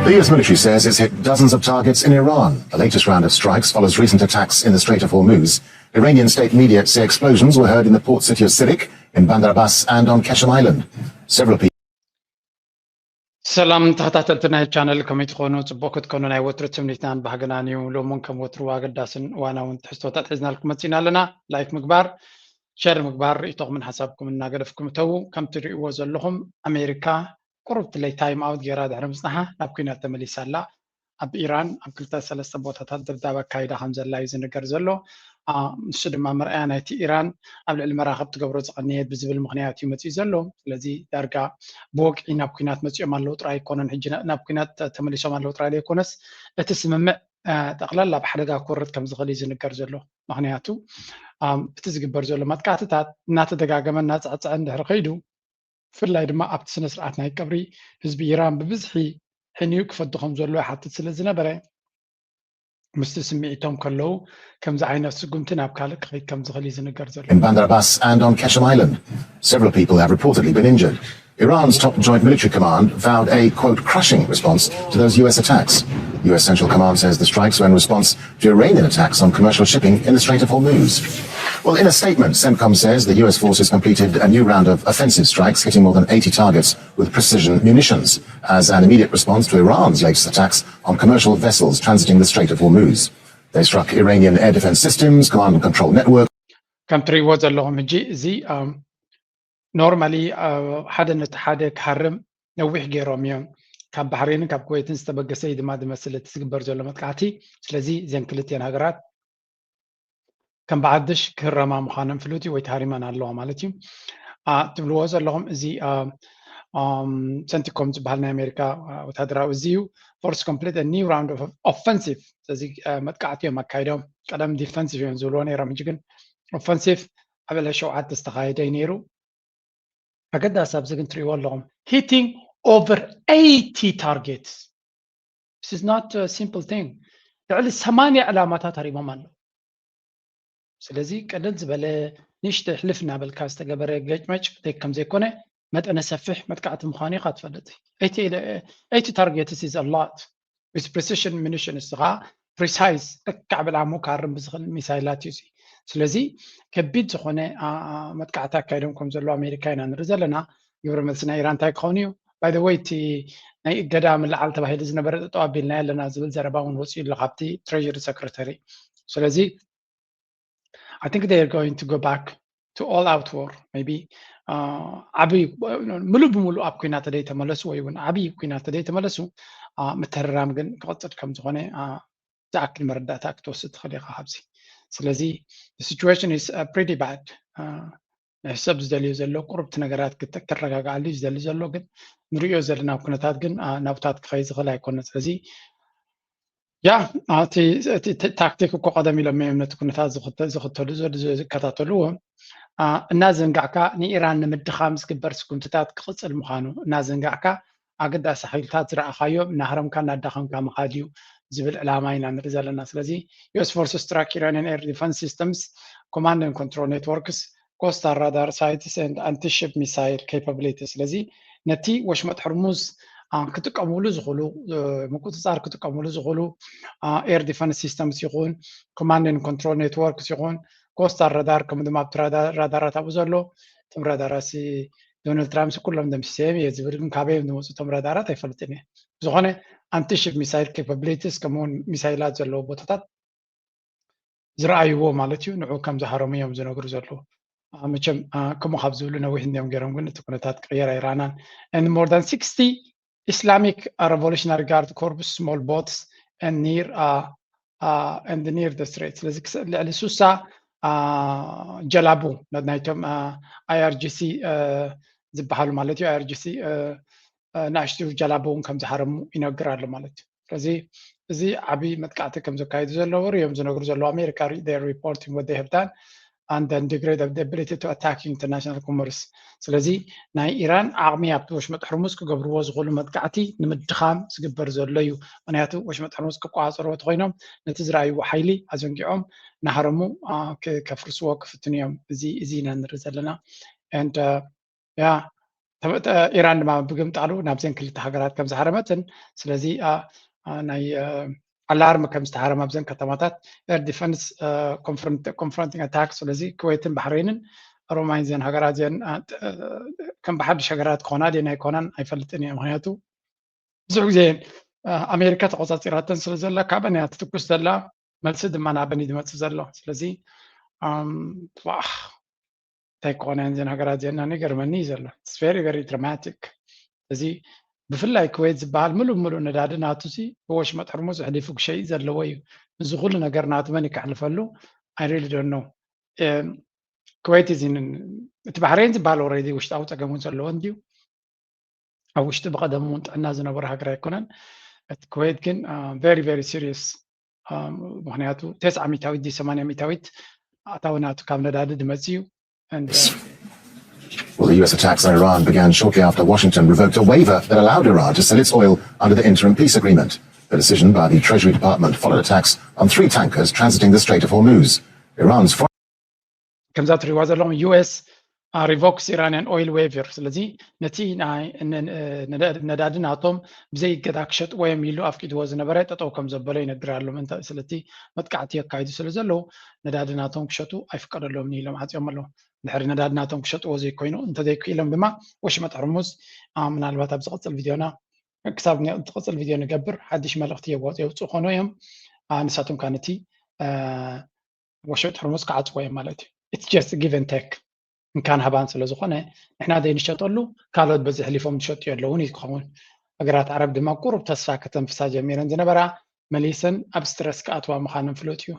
The U S military says it's hit dozens of targets in Iran. The latest round of strikes follows recent attacks in the Strait of Hormuz. Iranian state media say explosions were heard in the port city of Sirik, in Bandar Abbas, and on Keshem Island. Several people ሰላም ተኸታተልቲ ናይ ቻነል፣ ከመይ ትኾኑ? ጽቡቕ ክትኮኑ ናይ ወትሩ ትምኒትናን ባህግናን እዩ። ሎምን ከም ወትሩ ኣገዳስን እዋናውን ትሕዝቶታት ሒዝናልኩም መጺና ኣለና። ላይክ ምግባር፣ ሸር ምግባር፣ ርእይቶኹምን ሓሳብኩም እናገደፍኩም እተዉ። ከም ትርእይዎ ዘለኹም ኣሜሪካ ቁሩብ ትለይ ታይም ኣውት ገይራ ድሕሪ ምጽናሓ ናብ ኲናት ተመሊሳ ኣላ። ኣብ ኢራን ኣብ ክልተ ሰለስተ ቦታታት ደብዳብ ኣካይዳ ከም ዘላ እዩ ዝንገር ዘሎ። ንሱ ድማ መርኣያ ናይቲ ኢራን ኣብ ልዕሊ መራኽብ ትገብሮ ዝቐነየት ብዝብል ምኽንያት እዩ መፂኡ ዘሎ። ስለዚ ዳርጋ ብወግዒ ናብ ኲናት መፂኦም ኣለዉ ጥራይ ኣይኮነን፣ ሕጂ ናብ ኲናት ተመሊሶም ኣለዉ ጥራይ ዘይኮነስ እቲ ስምምዕ ጠቕላላ ኣብ ሓደጋ ክወርድ ከም ዝኽእል እዩ ዝንገር ዘሎ። ምኽንያቱ እቲ ዝግበር ዘሎ መጥቃዕትታት እናተደጋገመ እናፀዕፀዐ እንድሕር ከይዱ ብፍላይ ድማ ኣብቲ ስነ ስርዓት ናይ ቀብሪ ህዝቢ ኢራን ብብዝሒ ሕንዩ ክፈዲ ከም ዘሎ ይሓትት ስለ ዝነበረ ምስቲ ስምዒቶም ከለዉ ከምዚ ዓይነት ስጉምቲ ናብ ካልእ ክኸይድ ከም ዝኽእል እዩ ዝንገር ዘሎ። In Bandar Abbas and on Keshem Island, several people have reportedly been injured. Iran's top joint military command vowed a, quote, crushing response to those U S attacks. U S Central Command says the strikes were in response to Iranian attacks on commercial shipping in the Strait of Hormuz. Well, in a statement, CENTCOM says the U S forces completed a new round of offensive strikes, hitting more than eighty targets with precision munitions, as an immediate response to Iran's latest attacks on commercial vessels transiting the Strait of Hormuz. They struck Iranian air defense systems, command and control network. ከም ትርእይዎ ዘለኹም ሕጂ እዚ ኖርማሊ ሓደ ነቲ ሓደ ክሃርም ነዊሕ ገይሮም እዮም። ካብ ባሕሬንን ካብ ኩዌትን ዝተበገሰ እዩ ድማ ዝመስል እቲ ዝግበር ዘሎ መጥቃዕቲ። ስለዚ እዘን ክልቲአን ሃገራት ከም ብሓድሽ ክህረማ ምዃነን ፍሉጥ እዩ ወይ ተሃሪመን ኣለዋ ማለት እዩ። ትብልዎ ዘለኹም እዚ ሰንቲኮም ዝበሃል ናይ ኣሜሪካ ወታደራዊ እዚ እዩ። Force complete new round of offensive። ስለዚ መጥቃዕቲ እዮም ኣካይዶም። ቀደም ዲፈንሲቭ እዮም ዝብልዎ ነይሮም፣ ሕጂ ግን ኦፈንሲቭ ኣብ ዕለት ሸውዓተ ዝተኻየደ እዩ ነይሩ። ኣገዳሲ ኣብዚ ግን ትሪእዎ ኣለኹም hitting over eighty targets. This is not a simple thing። ልዕሊ ሰማንያ ዕላማታት ሃሪሞም ኣለዉ። ስለዚ ቀለል ዝበለ ንእሽተ ሕልፍ እናበልካ ዝተገበረ ገጭመጭ ከም ዘይኮነ መጠነ ሰፊሕ መጥቃዕቲ ምዃኑ ኢኻ ትፈልጥ። Eighty targets is a lot with precision munitions ከዓ ፕሪሳይዝ ልክዕ ብልዓሙ ክሃርም ብዝኽእል ሚሳይላት እዩ። ስለዚ ከቢድ ዝኾነ መጥቃዕቲ ኣካይዶም ከም ዘለዉ ኣሜሪካ ኢና ንርኢ ዘለና። ግብረ መልሲ ናይ ኢራን እንታይ ክኸውን እዩ? By the way እቲ ናይ እገዳ ምልዓል ተባሂሉ ዝነበረ ጠጠው ኣቢልና ኣለና ዝብል ዘረባ እውን ወፂኡ ኣሎ ካብቲ ትሬዥሪ ሰክረተሪ። ስለዚ I think they are going to go back to all out war maybe ዓብይ ሙሉእ ብሙሉእ ኣብ ኲናት ተደይተመለሱ ወይ እውን ዓብይ ኲናት ተደይተመለሱ ምትህርራም ግን ክቕፅል ከም ዝኾነ ዝኣክል መረዳእታ ክትወስድ ትኽእል ኢኻ ካብዚ። ስለዚ situation is pretty bad። ሰብ ዝደልዮ ዘሎ ቁሩብቲ ነገራት ክረጋግኣሉ ዝደሊ ዘሎ ግን ንሪኦ ዘለና ኩነታት ግን ናብታት ክኸይ ዝኽእል ኣይኮነ። ስለዚ ያ እቲ ታክቲክ እኮ ቀደም ኢሎም እዮም ነቲ ኩነታት ዝኽተሉ ዝከታተልዎ። እናዘንጋዕካ ንኢራን ንምድኻም ዝግበር ስጉምትታት ክቕፅል ምዃኑ እናዘንጋዕካ ኣገዳሲ ሓይልታት ዝረኣኻዮም እናሃረምካ እናዳኸምካ ምኻድ እዩ ዝብል ዕላማ ኢና ንርኢ ዘለና። ስለዚ U S forces struck Iranian air defense systems, command and control networks, coastal radar sites and anti-ship missile capabilities። ስለዚ ነቲ ወሽመጥ ሕርሙዝ ክጥቀምሉ ዝኽእሉ ምቁፅፃር ክጥቀምሉ ዝኽእሉ air defense systems ይኹን command and control networks ይኹን coastal radar ከም ድማ ኣብቲ ራዳራት ኣብኡ ዘሎ እቶም ራዳራት ዶናልድ ትራምፕ ኩሎም ደምሲሰዮም እየ ዝብል ግን ካበይ ዝመፁ እቶም ራዳራት ኣይፈልጥን እየ። ብዝኾነ anti-ship missile capabilities ከምኡውን ሚሳይላት ዘለዎ ቦታታት ዝረኣይዎ ማለት እዩ። ንዑ ከም ዝሃረሙ እዮም ዝነግሩ ዘለዉ። መቸም ከምኡ ካብ ዝብሉ ነዊሕ እንዲዮም ገይሮም ግን እቲ ኩነታት ክቕየር ኣይረኣናን። And more than sixty Islamic Revolutionary Guard Corps small boats and near and near the strait። ስለዚ ልዕሊ ሱሳ ጀላቡ ናይቶም I R G C ዝበሃሉ ማለት እዩ I R G C ንኣሽቱ ጀላቡ እውን ከም ዝሃረሙ ይነግር ኣሎ ማለት እዩ። ስለዚ እዚ ዓብዪ መጥቃዕቲ ከም ዘካየዱ ዘለዉ እዮም ዝነግሩ ዘለዉ ኣሜሪካ። They are reporting what they have done and then degrade the ability to attack international commerce። ስለዚ ናይ ኢራን ዓቕሚ ኣብቲ ወሽመጥ ሕርሙዝ ክገብርዎ ዝኽእሉ መጥቃዕቲ ንምድኻም ዝግበር ዘሎ እዩ። ምክንያቱ ወሽመጥ ሕርሙዝ ክቆፃፀርዎ ተኮይኖም ነቲ ዝረኣይዎ ሓይሊ ኣዘንጊዖም ናሃረሙ ከፍርስዎ ክፍትኑ እዮም። እዚ እዚ ኢና ንርኢ ዘለና። And yeah ኢራን ድማ ብግምጣሉ ናብዘን ክልተ ሃገራት ከም ዝሃረመትን ስለዚ ናይ ኣላርም ከም ዝተሃረመ ኣብዘን ከተማታት ኤር ዲፈንስ ኮንፍሮንቲንግ ኣታክ ስለዚ ኩዌትን ባሕሬንን ሮማይን ዘን ሃገራት ዘን ከም ብሓድሽ ሃገራት ክኾና ድየን ኣይኮናን ኣይፈልጥን እየ ምክንያቱ ብዙሕ ግዜ ኣሜሪካ ተቆፃፂራተን ስለ ዘላ ካበን እያ ትትኩስ ዘላ መልሲ ድማ ናበን እዩ ዝመፅእ ዘሎ ስለዚ እንታይ ክኾና እየን ዘን ሃገራት ዜና ይገርመኒ እዩ ዘሎ very very dramatic እዚ ብፍላይ ኩዌት ዝበሃል ምሉእ ምሉእ ነዳዲ ናቱ ሲ ብወሽመጥ ሕርሙዝ ኣሕሊፉ ክሸይጥ ዘለዎ እዩ እዚ ኩሉ ነገር ናቱ መን ይከሕልፈሉ I really don't know ኩዌት እዚ እቲ ባሕሬን ዝበሃል already ውሽጣዊ ፀገም እውን ዘለዎ እንድዩ ኣብ ውሽጢ ብቐደም እውን ጥዕና ዝነበረ ሃገር ኣይኮነን እቲ ኩዌት ግን very very serious ምክንያቱ ተስዓ ሚታዊት ዲ ሰማንያ ሚታዊት ኣታዊ ናቱ ካብ ነዳዲ ዝመፅ እዩ Well, the U S attacks on Iran began shortly after Washington revoked a waiver that allowed Iran to sell its oil under the interim peace agreement. The decision by the Treasury Department followed attacks on three tankers transiting the Strait of Hormuz. Iran's foreign ከምዛ ትሪዋ ዘለኹም ዩ ኤስ ሪቮክስ ኢራንያን ኦይል ዌቨር ስለዚ ነቲ ነዳዲ ናቶም ብዘይ እገዳ ክሸጥዎ እዮም ኢሉ ኣፍቂድዎ ዝነበረ ጠጠው ከም ዘበሎ ይነግር ኣሎ ስለቲ መጥቃዕቲ የካይዱ ስለ ዘለዉ ነዳዲ ናቶም ክሸጡ ኣይፍቀደሎም ኢሎም ዓፅዮም ኣለዉ ድሕሪ ነዳዲ ናቶም ክሸጥዎ ዘይኮይኑ እንተዘይክኢሎም ድማ ወሽመጥ ሕርሙዝ ምናልባት ኣብ ዝቐፅል ቪድዮና ክሳብ ዝቐፅል ቪድዮ ንገብር ሓድሽ መልእክቲ የውፅኡ ከኑ እዮም ንሳቶም ካ ነቲ ወሽመጥ ሕርሙዝ ክዓፅዎ እዮም ማለት እዩ it's just give and take እንካን ሃባን ስለ ዝኾነ ንሕና ዘይንሸጠሉ ካልኦት በዚ ሕሊፎም ዝሸጡ ኣለውን እዩ ክኸውን ሃገራት ዓረብ ድማ ቁሩብ ተስፋ ከተንፍሳ ጀሚረን ዝነበራ መሊሰን ኣብ ስትረስ ክኣትዋ ምዃነን ፍሉጥ እዩ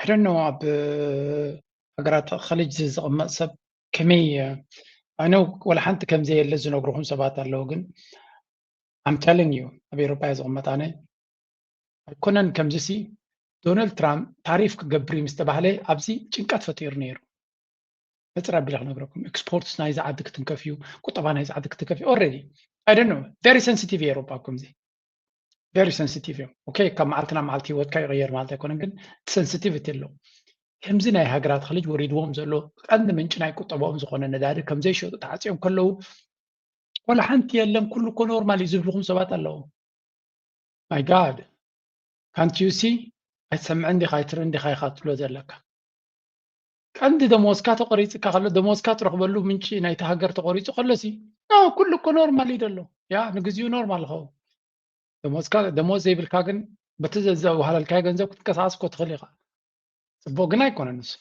I don't know ኣብ ሃገራት ኸሊጅ ዝቕመጥ ሰብ ከመይ ኣነ ወላ ሓንቲ ከም ዘየለ ዝነግርኹም ሰባት ኣለዉ ግን I'm telling you ኣብ ኤውሮጳ እየ ዝቕመጥ ኣነ ኣይኮነን ከምዚ ሲ ዶናልድ ትራምፕ ታሪፍ ክገብር እዩ ምስ ተባህለ ኣብዚ ጭንቀት ፈጢሩ ነይሩ ሕፅር ኣቢለ ክነግረኩም ኤክስፖርትስ ናይዚ ዓዲ ክትንከፍ እዩ ቁጠባ ናይዚ ዓዲ ክትንከፍ እዩ already I don't know very sensitive ኤውሮጳ ከምዚ very sensitive እዮም okay ካብ መዓልቲ ናብ መዓልቲ ህይወትካ ይቕየር ማለት ኣይኮነን ግን sensitivity ኣለዎ ከምዚ ናይ ሃገራት ኸሊጅ ወሪድዎም ዘሎ ቀንዲ ምንጪ ናይ ቁጠባኦም ዝኾነ ነዳዲ ከም ዘይሸጡ ተዓፅዮም ከለዉ ወላ ሓንቲ የለን ኩሉ እኮ ኖርማል እዩ ዝብልኹም ሰባት ኣለዉ my God can't you see ኣይትሰምዕን ዲኻ ኣይትርእን ዲኻ ኢኻ ትብሎ ዘለካ ቀንዲ ደሞዝካ ተቆሪፅካ ከሎ ደሞዝካ ትረኽበሉ ምንጪ ናይቲ ሃገር ተቆሪፁ ከሎ ሲ ኩሉ እኮ ኖርማል እዩ ዘሎ ያ ንግዚኡ ኖርማል ይኸውን ደሞዝካ ደሞዝ ዘይብልካ ግን በቲ ዘዘዋሃለልካዮ ገንዘብ ክትንቀሳቀስ እኮ ትኽእል ኢኻ ፅቡቅ ግን ኣይኮነን ንሱ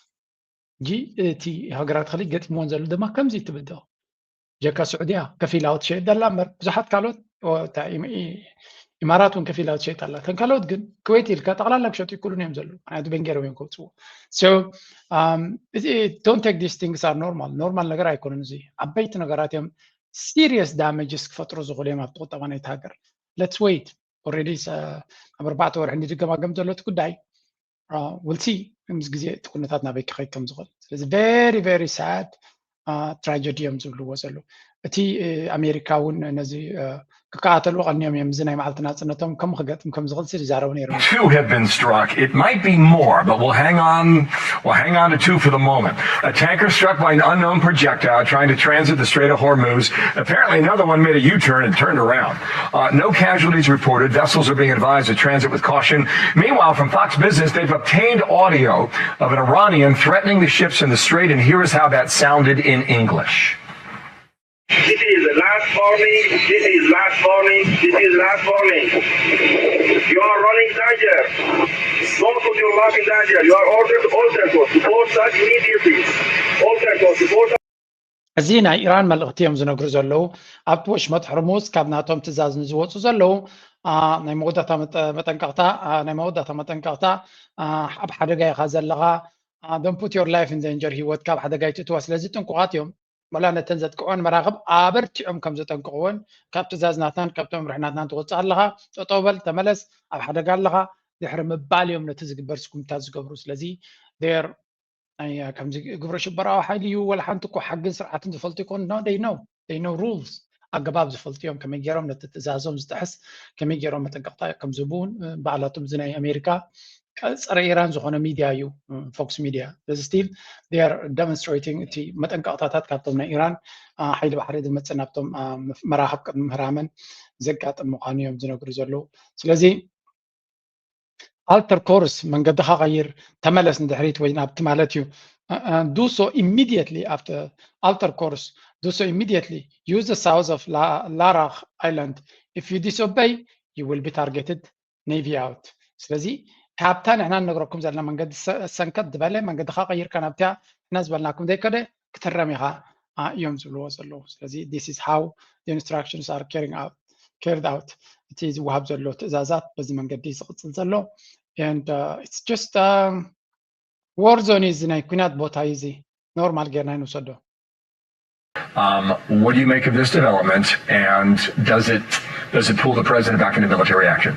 እንጂ እቲ ሃገራት ኸሊጅ ገጢምዎን ዘሎ ድማ ከምዚ ትብል ዶ ጀካ ስዑድያ ከፊላዊ ትሸይጥ ዘላ እምበር ብዙሓት ካልኦት ኢማራት እውን ከፊላዊ ትሸይጥ ኣላ እተን ካልኦት ግን ክወይት ኢልካ ጠቕላላ ክሸጡ ይክእሉን እዮም ዘለዉ ምክንያቱ በንጌሮም እዮም ከውፅዎ don't take these things are normal normal ነገር ኣይኮኑን እዚ ዓበይቲ ነገራት እዮም serious damages ክፈጥሩ ዝኽእሉ እዮም ኣብቲ ቁጠባ ናይቲ ሃገር let's wait already ኣብ ኣርባዕተ ወርሒ ንድገማገም ዘሎ እቲ ጉዳይ we'll see ምስ ግዜ እቲ ኩነታት ናበይ ክኸይድ ከም ዝኽእል ስለዚ very very sad tragedy እዮም ዝብልዎ ዘለዉ እቲ ኣሜሪካ እውን ነዚ ክከታተልዎ ቀንዮም እዮም እዚ ናይ መዓልቲ ናፅነቶም ከም ክገጥም ከም ዝኽእል ይዛረቡ ነይሮም Two have been struck. It might be more, but we'll hang on. We'll hang on to two for the moment. A tanker struck by an unknown projectile trying to transit the Strait of Hormuz. Apparently, another one made a U-turn and turned around. Uh, no casualties reported. Vessels are being advised to transit with caution. Meanwhile, from Fox Business, they've obtained audio of an Iranian threatening the ships in the strait, and here is how that sounded in English. This is the last warning. This is last warning. This is last warning. You are running danger. Don't put your life in danger. You are ordered to alter course. Report that immediately. Alter course. Report that. እዚ ናይ ኢራን መልእኽቲ እዮም ዝነግሩ ዘለዉ ኣብቲ ወሽመጥ ሕርሙዝ ካብ ናቶም ትእዛዝ ንዝወፁ ዘለዉ ናይ መወዳእታ መጠንቀቕታ ናይ መወዳእታ መጠንቀቕታ ኣብ ሓደጋ ኢኻ ዘለኻ don't put your life in danger ህይወትካ ኣብ ሓደጋ ይትእትዋ ስለዚ ጥንቁቓት እዮም ወላ ነተን ዘጥቅዖን መራኽብ ኣበርቲዖም ከም ዘጠንቅቕዎን ካብ ትእዛዝ ናትናን ካብቶም መምርሒ ናትናን ትወፅእ ኣለኻ ጠጠው በል ተመለስ ኣብ ሓደጋ ኣለኻ ድሕሪ ምባል እዮም ነቲ ዝግበር ስጉምታት ዝገብሩ ስለዚ ር ከምዚ ግብረ ሽበራዊ ሓይሊ እዩ ወላ ሓንቲ እኮ ሓግን ስርዓትን ዝፈልጡ ይኮኑ no they know they know rules ኣገባብ ዝፈልጡ እዮም ከመይ ገይሮም ነቲ ትእዛዞም ዝጥሕስ ከመይ ገይሮም መጠንቀቕታ ከም ዝህቡ እውን ባዕላቶም እዚ ናይ ኣሜሪካ ጸረ ኢራን ዝኾነ ሚድያ እዩ ፎክስ ሚድያ። እዚ ስቲል ር ደሞንስትሬቲንግ እቲ መጠንቀቕታታት ካብቶም ናይ ኢራን ሓይሊ ባሕሪ ዝመፅእ ናብቶም መራኽብ ቅድሚ ምህራመን ዘጋጥም ምዃኑ እዮም ዝነግሩ ዘለዉ። ስለዚ alter course መንገድኻ ቀይር፣ ተመለስ ንድሕሪት ወይ ናብቲ ማለት እዩ። Do so immediately after alter course, do so immediately, use the south of Larach Island. If you disobey, you will be targeted, navy out. ስለዚ ካብታ ንሕና ንነግረኩም ዘለና መንገዲ ሰንከት ዝበለ መንገድኻ ቀይርካ ናብቲያ ንሕና ዝበልናኩም ዘይከደ ክትረም ኢኻ እዮም ዝብልዎ ዘለዉ። ስለዚ this is how the instructions are carrying out, carried out. እቲ ዝወሃብ ዘሎ ትእዛዛት በዚ መንገዲ ዝቕፅል ዘሎ and it's just war zone እዚ ናይ ኩናት ቦታ እዩ። እዚ ኖርማል ጌርና ይንውሰዶ። Um, what do you make of this development, and does it does it pull the president back into military action?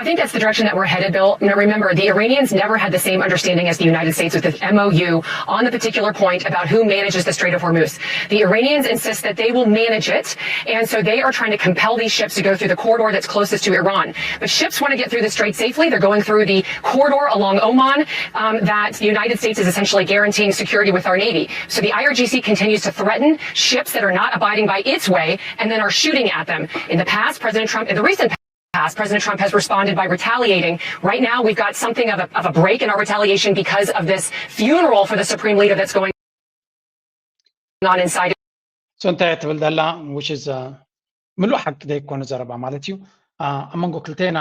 I think that's the direction that we're headed, Bill. Now, remember, the Iranians never had the same understanding as the United States with this M O U on the particular point about who manages the Strait of Hormuz. The Iranians insist that they will manage it, and so they are trying to compel these ships to go through the corridor that's closest to Iran. But ships want to get through the strait safely. They're going through the corridor along Oman um, that the United States is essentially guaranteeing security with our Navy. So the I R G C continues to threaten ships that are not abiding by its way and then are shooting at them. In the past, President Trump, in the recent past, President Trump has responded by retaliating. Right now, we've got something of a, of a break in our retaliation because of this funeral for the Supreme Leader that's going on inside. So እንታይ ትብል ዘላ which is ምሉእ ሓቂ ዘይኮነ ዘረባ ማለት እዩ። ኣብ መንጎ ክልቴና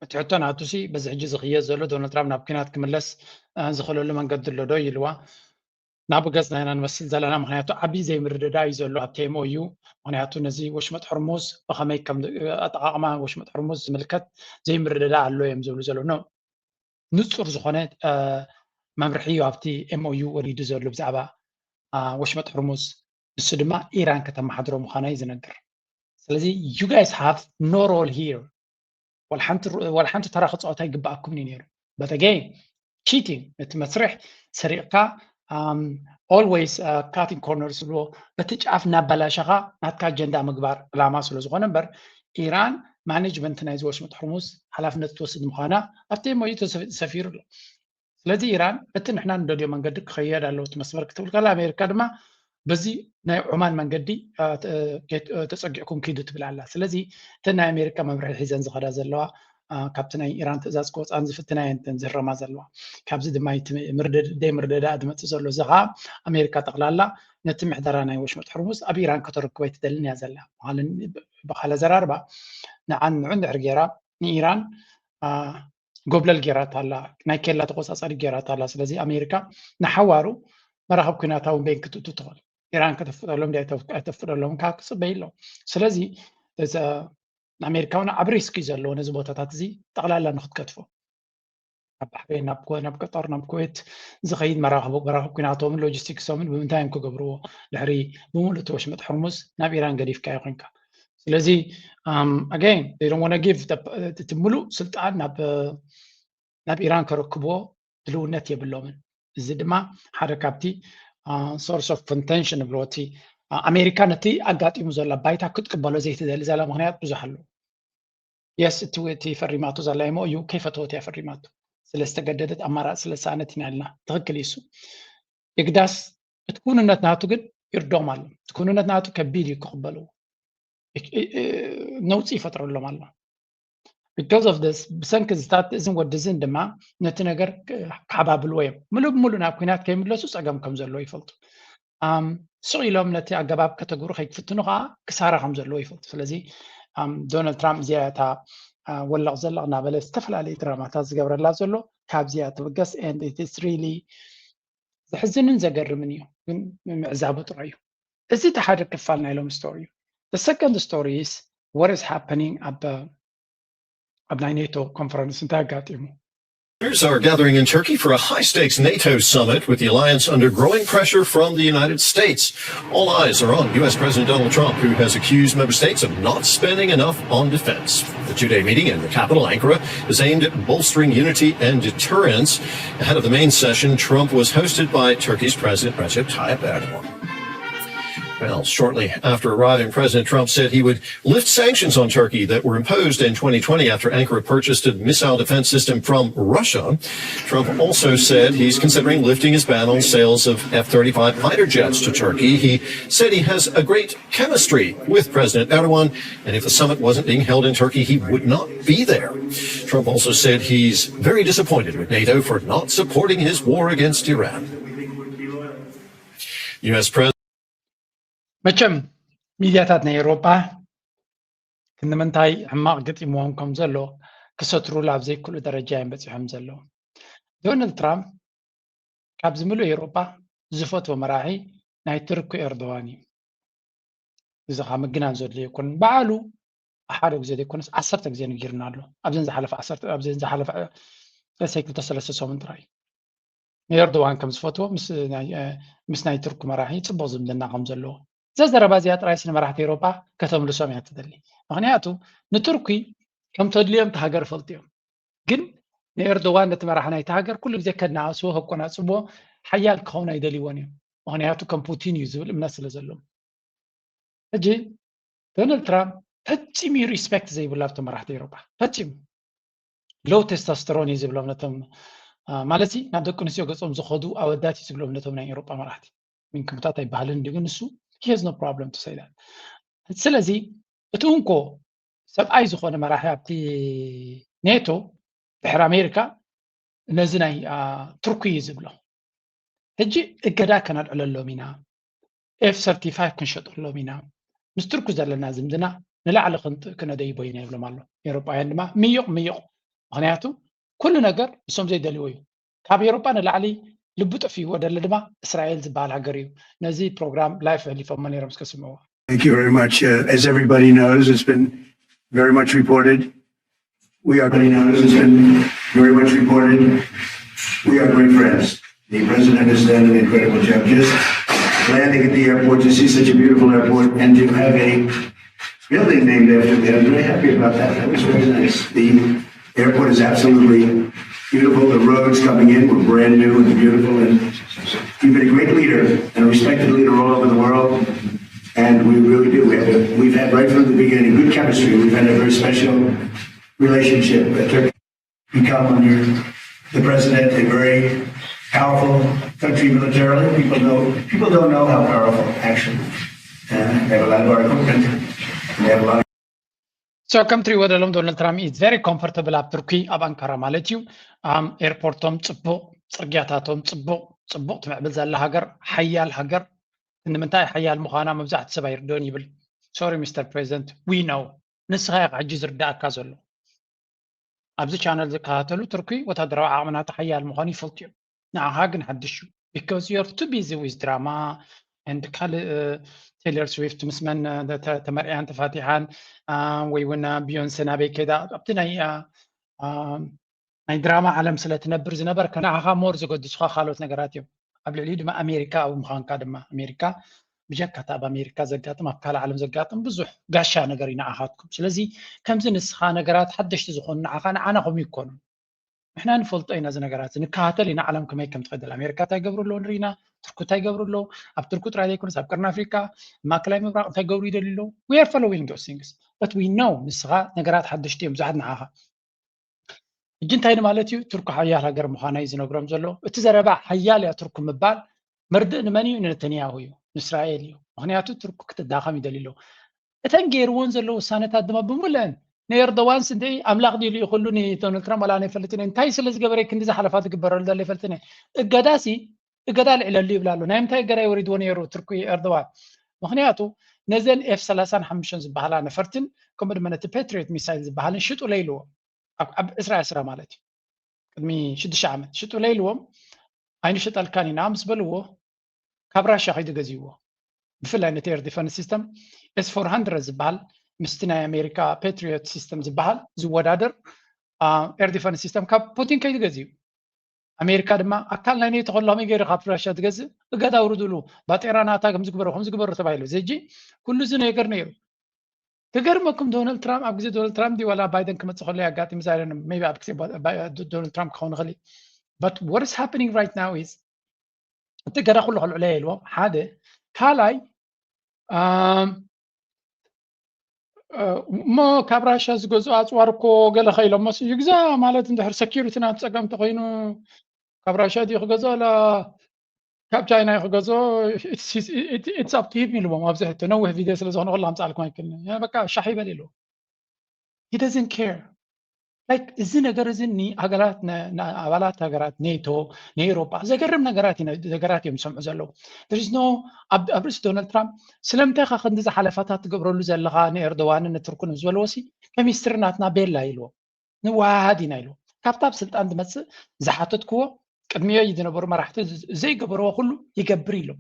እቲ ሕቶ ናቱ ሲ በዚ ሕጂ ዝኽየድ ዘሎ ዶናልድ ትራምፕ ናብ ኩናት ክምለስ ዝኽእለሉ መንገዲ ኣሎ ዶ ኢልዋ። ናብ ገጽ ናይና ንመስል ዘለና ምክንያቱ ዓብዪ ዘይምርድዳ እዩ ዘሎ ኣብቲ M O U። ምክንያቱ ነዚ ወሽመጥ ሕርሙዝ ብኸመይ ከም ኣጠቃቅማ ወሽመጥ ሕርሙዝ ዝምልከት ዘይምርድዳ ኣሎ እዮም ዝብሉ ዘለዉ። ንጹር ዝኾነ መምርሒ እዩ ኣብቲ M O U ወሪዱ ዘሎ ብዛዕባ ወሽመጥ ሕርሙዝ። ንሱ ድማ ኢራን ከተመሓድሮ ምዃና እዩ ዝነግር። ስለዚ you guys have no role here። ዋላ ሓንቲ ተራ ክፃወት ኣይግባኣኩምን እዩ ነይሩ። But again, cheating፣ እቲ መስርሕ ሰሪቕካ always cutting corners ዝብልዎ በቲ ጫፍ እናበላሸኻ ናትካ ኣጀንዳ ምግባር ዕላማ ስለ ዝኾነ እምበር ኢራን ማኔጅመንት ናይዚ ወሽመጥ ሕርሙዝ ሓላፍነት ትወስድ ምዃና ኣብቲ M O U ተሰፊሩ ኣሎ። ስለዚ ኢራን በቲ ንሕና ንደልዮ መንገዲ ክኸየድ ኣለዎ እቲ መስመር ክትብል ከላ ኣሜሪካ ድማ በዚ ናይ ዑማን መንገዲ ተፀጊዕኩም ኪዱ ትብል ኣላ። ስለዚ እተን ናይ ኣሜሪካ መምርሒ ሒዘን ዝኸዳ ዘለዋ ካብቲ ናይ ኢራን ትእዛዝ ክወፅኣን ዝፍትና እየን እተን ዝህረማ ዘለዋ። ካብዚ ድማ ደይ ምርደዳ ዝመፅእ ዘሎ እዚ ከዓ ኣሜሪካ ጠቕላላ ነቲ ምሕደራ ናይ ወሽመጥ ሕርሙዝ ኣብ ኢራን ከተረክቦ ኣይትደልን እያ ዘላ። ብኻለ ዘራርባ ንዓን ንዑ እንድሕር ገይራ ንኢራን ጎብለል ጌራታ ኣላ፣ ናይ ኬላ ተቆጻጻሪ ጌራታ ኣላ። ስለዚ ኣሜሪካ ንሓዋሩ መራኸብ ኩናታ እውን በይን ክትእቱ ትኽእል። ኢራን ከተፍቅደሎም ድያ ኣይተፍቅደሎም ካብ ክጽበይ ኣሎ። ስለዚ ኣሜሪካ እውን ዓብ ሪስክ እዩ ዘለዎ ነዚ ቦታታት እዚ ጠቕላላ ንክትከትፎ። ናብ ባሕሬን፣ ናብ ቀጠር፣ ናብ ኩዌት ዝኸይድ መራኸብ ኩናቶምን ሎጂስቲክሶምን ብምንታይ እዮም ክገብርዎ? ድሕሪ ብምሉእ እቲ ወሽመጥ ሕርሙዝ ናብ ኢራን ገዲፍካዮ ኮይንካ። ስለዚ ኣገይን ዶንት ጊቭ እቲ ምሉእ ስልጣን ናብ ኢራን ከረክብዎ ድልውነት የብሎምን። እዚ ድማ ሓደ ካብቲ ሶርስ ኦፍ ኮንቴንሽን ንብሎ እቲ ኣሜሪካ ነቲ ኣጋጢሙ ዘሎ ባይታ ክትቅበሎ ዘይትደሊ ዘላ ምክንያት ብዙሕ ኣለዎ። የስ እቲ እቲ ፈሪማቶ ዘላ M O U ከይፈተወት እያ ፈሪማቶ። ስለ ዝተገደደት ኣማራፂ ስለ ዝሰኣነት ኢና ኢልና። ትኽክል እዩ እሱ። የግዳስ እቲ ክውንነት ናቱ ግን ይርዶም ኣሎ። እቲ ክውንነት ናቱ ከቢድ እዩ ክቕበልዎ። ነውፂ ይፈጥረሎም ኣሎ። Because of this ብሰንኪ ዝታት እዝን ወዲ እዝን ድማ ነቲ ነገር ክሓባብልዎ እዮም። ምሉእ ብምሉእ ናብ ኩናት ከይምለሱ ፀገም ከም ዘለዎ ይፈልጡ። ስቕ ኢሎም ነቲ ኣገባብ ከተግብሩ ከይክፍትኑ ከዓ ክሳራ ከም ዘለዎ ይፈልጡ። ስለዚ ዶናልድ ትራምፕ እዚኣ እታ ወለቕ ዘለቕ እናበለ ዝተፈላለዩ ድራማታት ዝገብረላ ዘሎ ካብዚኣ ትብገስ and it is really ዘሕዝንን ዘገርምን እዩ፣ ግን ምዕዛቡ ጥራይ እዩ። እዚ እቲ ሓደ ክፋል ናይ ሎም ስቶሪ እዩ። The second story is what is happening ኣብ ኣብ ናይ ኔቶ ኮንፈረንስ እንታይ ኣጋጢሙ? Leaders are gathering in Turkey for a high stakes NATO summit with the alliance under growing pressure from the United States. All eyes are on U S President Donald Trump, who has accused member states of not spending enough on defense. The two day meeting in the capital, Ankara, is aimed at bolstering unity and deterrence. Ahead of the main session, Trump was hosted by Turkey's President Recep Tayyip Erdogan. Well, shortly after arriving, President Trump said he would lift sanctions on Turkey that were imposed in twenty twenty after Ankara purchased a missile defense system from Russia. Trump also said he's considering lifting his ban on sales of F thirty-five fighter jets to Turkey. He said he has a great chemistry with President Erdogan, and if the summit wasn't being held in Turkey, he would not be there. Trump also said he's very disappointed with NATO for not supporting his war against Iran. U S President መቸም ሚድያታት ናይ ኤውሮጳ ክንምንታይ ሕማቕ ገጢምዎም ከም ዘሎ ክሰትሩሉ ኣብ ዘይክእሉ ደረጃ እዮም በፂሖም ዘለዉ። ዶናልድ ትራምፕ ካብዚ ምሉእ ኤውሮጳ ዝፈትዎ መራሒ ናይ ቱርክ ኤርዶዋን እዩ። እዚ ከዓ ምግናን ዘድልዮ ኣይኮነን። በዓሉ ሓደ ግዜ ዘይኮነስ ዓሰርተ ግዜ ነጊርና ኣሎ። ኣብዘን ዝሓለፈ ዓሰርተ ኣብዘን ዝሓለፈ ሰይ ክልተ ሰለስተ ሰሙን ጥራይ ንኤርዶዋን ከም ዝፈትዎ ምስ ናይ እ፣ ምስ ናይ ቱርክ መራሒ ፅቡቕ ዝምድና ከም ዘለዎ። እዛ ዘረባ እዚኣ ጥራይስ ንመራሕቲ ኤውሮጳ ከተምልሶም እያ ትደሊ። ምክንያቱ ንቱርኪ ከም ተድልዮም እቲ ሃገር ይፈልጡ እዮም። ግን ንኤርዶዋን ነቲ መራሒ ናይቲ ሃገር ኩሉ ግዜ ከናኣስዎ ከቆናፅብዎ ሓያል ክኸውን ኣይደልይዎን እዮም። ምክንያቱ ከም ፑቲን እዩ ዝብል እምነት ስለ ዘለዎም። ሕጂ ዶናልድ ትራምፕ ፈፂሙ ሪስፔክት ዘይብሉ ኣብቶም መራሕቲ ኤውሮጳ ፈፂሙ ሎው ቴስቶስተሮን እዩ ዝብሎም ነቶም አ፣ ማለት ሲ ናብ ደቂ ኣንስትዮ ገፆም ዝኸዱ ኣወዳት እዩ ዝብሎም ነቶም ናይ ኤውሮጳ መራሕቲ። ምንክምታት ኣይበሃልን እንዲ ግን ንሱ he has no problem to say that። ስለዚ እቲ እንኮ ሰብኣይ ዝኾነ መራሒ ኣብቲ ኔቶ ድሕሪ ኣሜሪካ ነዚ ናይ አ፣ ቱርኪ እዩ ዝብሎ። ሕጂ እገዳ ከነልዕለሎም ኢና፣ ኤፍ ሰርቲፋይቭ ክንሸጠሎም ኢና፣ ምስ ቱርኪ ዘለና ዝምድና ንላዕሊ ክንጥ- ክነደይቦ ኢና ይብሎም ኣሎ። ኤውሮጳውያን ድማ ምይቕ ምይቕ፣ ምክንያቱ ኩሉ ነገር ንሶም ዘይደልይዎ እዩ። ካብ ኤውሮጳ ንላዕሊ ልቡ ጠፊእዎ ደለ ድማ እስራኤል ዝበሃል ሃገር እዩ። ነዚ ፕሮግራም ላይፍ ኣሕሊፎሞ ነይሮም እስከ ስምዕዎ። Thank you very much. Uh, as everybody knows, it's been very much reported. We are, everybody knows, it's been very much reported. We are great friends. The president has done an incredible job. Just landing at the airport to see such a beautiful airport and to have a building named after me. I'm very happy about that. That was very nice. The airport is absolutely beautiful. The roads coming in were brand new and beautiful. And you've been a great leader and a respected leader all over the world. And we really do. We have a, we've had right from the beginning good chemistry. We've had a very special relationship. Uh, Turkey become under the president a very powerful country militarily. People know people don't know how powerful actually. Uh, they have a lot of our equipment. They have a lot. So ከም ትሪእዎ ዘለኹም ዶናልድ ትራምፕ is very comfortable ኣብ ቱርኪ ኣብ ኣንካራ ማለት እዩ። ኣም ኤርፖርቶም ፅቡቕ፣ ፅርግያታቶም ፅቡቕ፣ ፅቡቕ ትምዕብል ዘላ ሃገር፣ ሓያል ሃገር። ንምንታይ ሓያል ምዃና መብዛሕትኡ ሰብ ኣይርድኦን ይብል። Sorry Mister President, we know። ንስኻ ኢኻ ሕጂ ዝርዳእካ ዘሎ። ኣብዚ ቻነል ዝከታተሉ ቱርኪ ወታደራዊ ዓቕሚ ናታ ሓያል ምዃኑ ይፈልጡ እዮም። ንዓኻ ግን ሓድሽ እዩ። Because you're too busy with drama and ካልእ ቴይለር ስዊፍት ምስ መን ተ- ተመርዕያን ተፋቲሓን አ፣ ወይ እውን ቢዮንሰ ናበይ ከይዳ ኣብቲ ናይ አ፣ አ፣ ናይ ድራማ ዓለም ስለ ትነብር ዝነበርካ ንዓኻ ሞር ዘገድሱኻ ካልኦት ነገራት እዮም። ኣብ ልዕሊኡ ድማ ኣሜሪካ ኣብ ምዃንካ ድማ ኣሜሪካ ብጀካ እቲ ኣብ ኣሜሪካ ዘጋጥም ኣብ ካልእ ዓለም ዘጋጥም ብዙሕ ጋሻ ነገር እዩ ንዓኻትኩም። ስለዚ ከምዚ ንስኻ ነገራት ሓደሽቲ ዝኾኑ ንዓኻ ንዓና ከምኡ ይኮኑ። ንሕና ንፈልጦ ኢና እዚ ነገራት እዚ፣ ንከታተል ኢና ዓለም ከመይ ከም ትኸደል። ኣሜሪካ እንታይ ገብሩ ኣለዉ ንርኢ ኢና፣ ቱርኪ እንታይ ገብሩ ኣለዉ፣ ኣብ ቱርኪ ጥራይ ዘይኮነስ ኣብ ቀርኒ ኣፍሪካ፣ ማእከላይ ምብራቕ እንታይ ገብሩ ይደልዩ ኣለዉ። We are following those things but we know ንስኻ ነገራት ሓደሽቲ እዮም ብዙሓት ንዓኻ። ሕጂ እንታይ ማለት እዩ? ቱርኪ ሓያል ሃገር ምዃና እዩ ዝነግሮም ዘሎ። እቲ ዘረባ ሓያል እያ ቱርኪ ምባል መርድእ ንመን እዩ? ንነተንያሁ እዩ፣ ንእስራኤል እዩ። ምክንያቱ ቱርኪ ክትዳኸም ይደልዩ ኣለዉ። እተን ገይርዎን ዘለዉ ውሳነታት ድማ ብምልአን ንኤርዶዋንስ እንደ ኣምላኽ ድዩ ልኢኹሉ ንዶናልድ ትራምፕ ዋላ ኣይፈልጥን እየ። እንታይ ስለ ዝገበረ ክንዲ ዝሓለፋ ዝግበረሉ ዘሎ ኣይፈልጥን እየ። እገዳሲ እገዳ ልዕለሉ ይብላ ኣሎ። ናይ ምንታይ እገዳ ይወሪድዎ ነይሩ ቱርኪ ኤርዶዋን? ምክንያቱ ነዘን ኤፍ ሰላሳን ሓሙሽተን ዝበሃላ ነፈርትን ከምኡ ድማ ነቲ ፓትሪዮት ሚሳይል ዝበሃልን ሽጡ ለይልዎ ኣብ ዕስራ ዕስራ ማለት እዩ ቅድሚ ሽዱሽተ ዓመት ሽጡ ለይልዎም ኣይንሸጠልካን ኢና ምስ በልዎ ካብ ራሻ ከይዱ ገዚዎ። ብፍላይ ነቲ ኤር ዲፈንስ ሲስተም ኤስ ፎር ሃንድረድ ዝበሃል ምስቲ ናይ ኣሜሪካ ፓትሪዮት ሲስተም ዝበሃል ዝወዳደር ኤር ዲፈንስ ሲስተም ካብ ፑቲን ከይዱ ገዚኡ። ኣሜሪካ ድማ ኣካል ናይ ኔቶ ከሎ ከመይ ገይሩ ካብ ራሻ ትገዝእ? እገዳ ኣውርድሉ፣ ባጤራ ናታ ከምዚ ግበሩ ከምዚ ግበሩ ተባሂሉ። እዚ ሕጂ ኩሉ እዚ ነገር ነይሩ። ክገርመኩም ዶናልድ ትራምፕ ኣብ ግዜ ዶናልድ ትራምፕ ድዩ ዋላ ባይደን ክመፅእ ከሎ ኣጋጢሙ ዛይረን maybe ኣብ ግዜ ባ- ባ- ዶናልድ ትራምፕ ክኸውን ይኽእል እዩ። But what is happening right now is እቲ እገዳ ኩሉ ከልዕሎ ኢልዎም ሓደ ካልኣይ እሞ ካብ ራሻ ዝገዝኦ ኣፅዋር እኮ ገለ ከኢሎሞ ይግዛ ማለት እንድሕር ሰኪሪቲ ናብ ፀገም ተኮይኑ ካብ ራሻ ድዩ ክገዝኦ ላ ካብ ቻይና እዩ ክገዝኦ ኢትስ ኣፕ ሂም ኢልዎም ኣብዚ ሕቶ ነዊሕ ቪድዮ ስለ ዝኾነ ኩላ ከምፅኣልኩም ኣይክልን በቃ ሻሕ ይበል ኢሉ he doesn't care like እዚ ነገር እዚ ንሃገራት ኣባላት ሃገራት ኔቶ ንኤውሮጳ ዘገርም ነገራት ነገራት እዮም ዝሰምዑ ዘለዉ there is no ኣብ ርእሲ ዶናልድ ትራምፕ ስለምንታይ ካ ክንዲ ዝሓለፋታት ትገብረሉ ዘለካ ንኤርዶዋንን ንትርኩን ዝበልዎ ሲ ከሚስትሪ ናትና ቤላ ኢልዎ ንዋሃሃድ ኢና ኢልዎ ካብታ ኣብ ስልጣን ዝመፅእ ዝሓተትክዎ ቅድሚዮ ዝነበሩ መራሕቲ ዘይገበርዎ ኩሉ ይገብር ኢሎም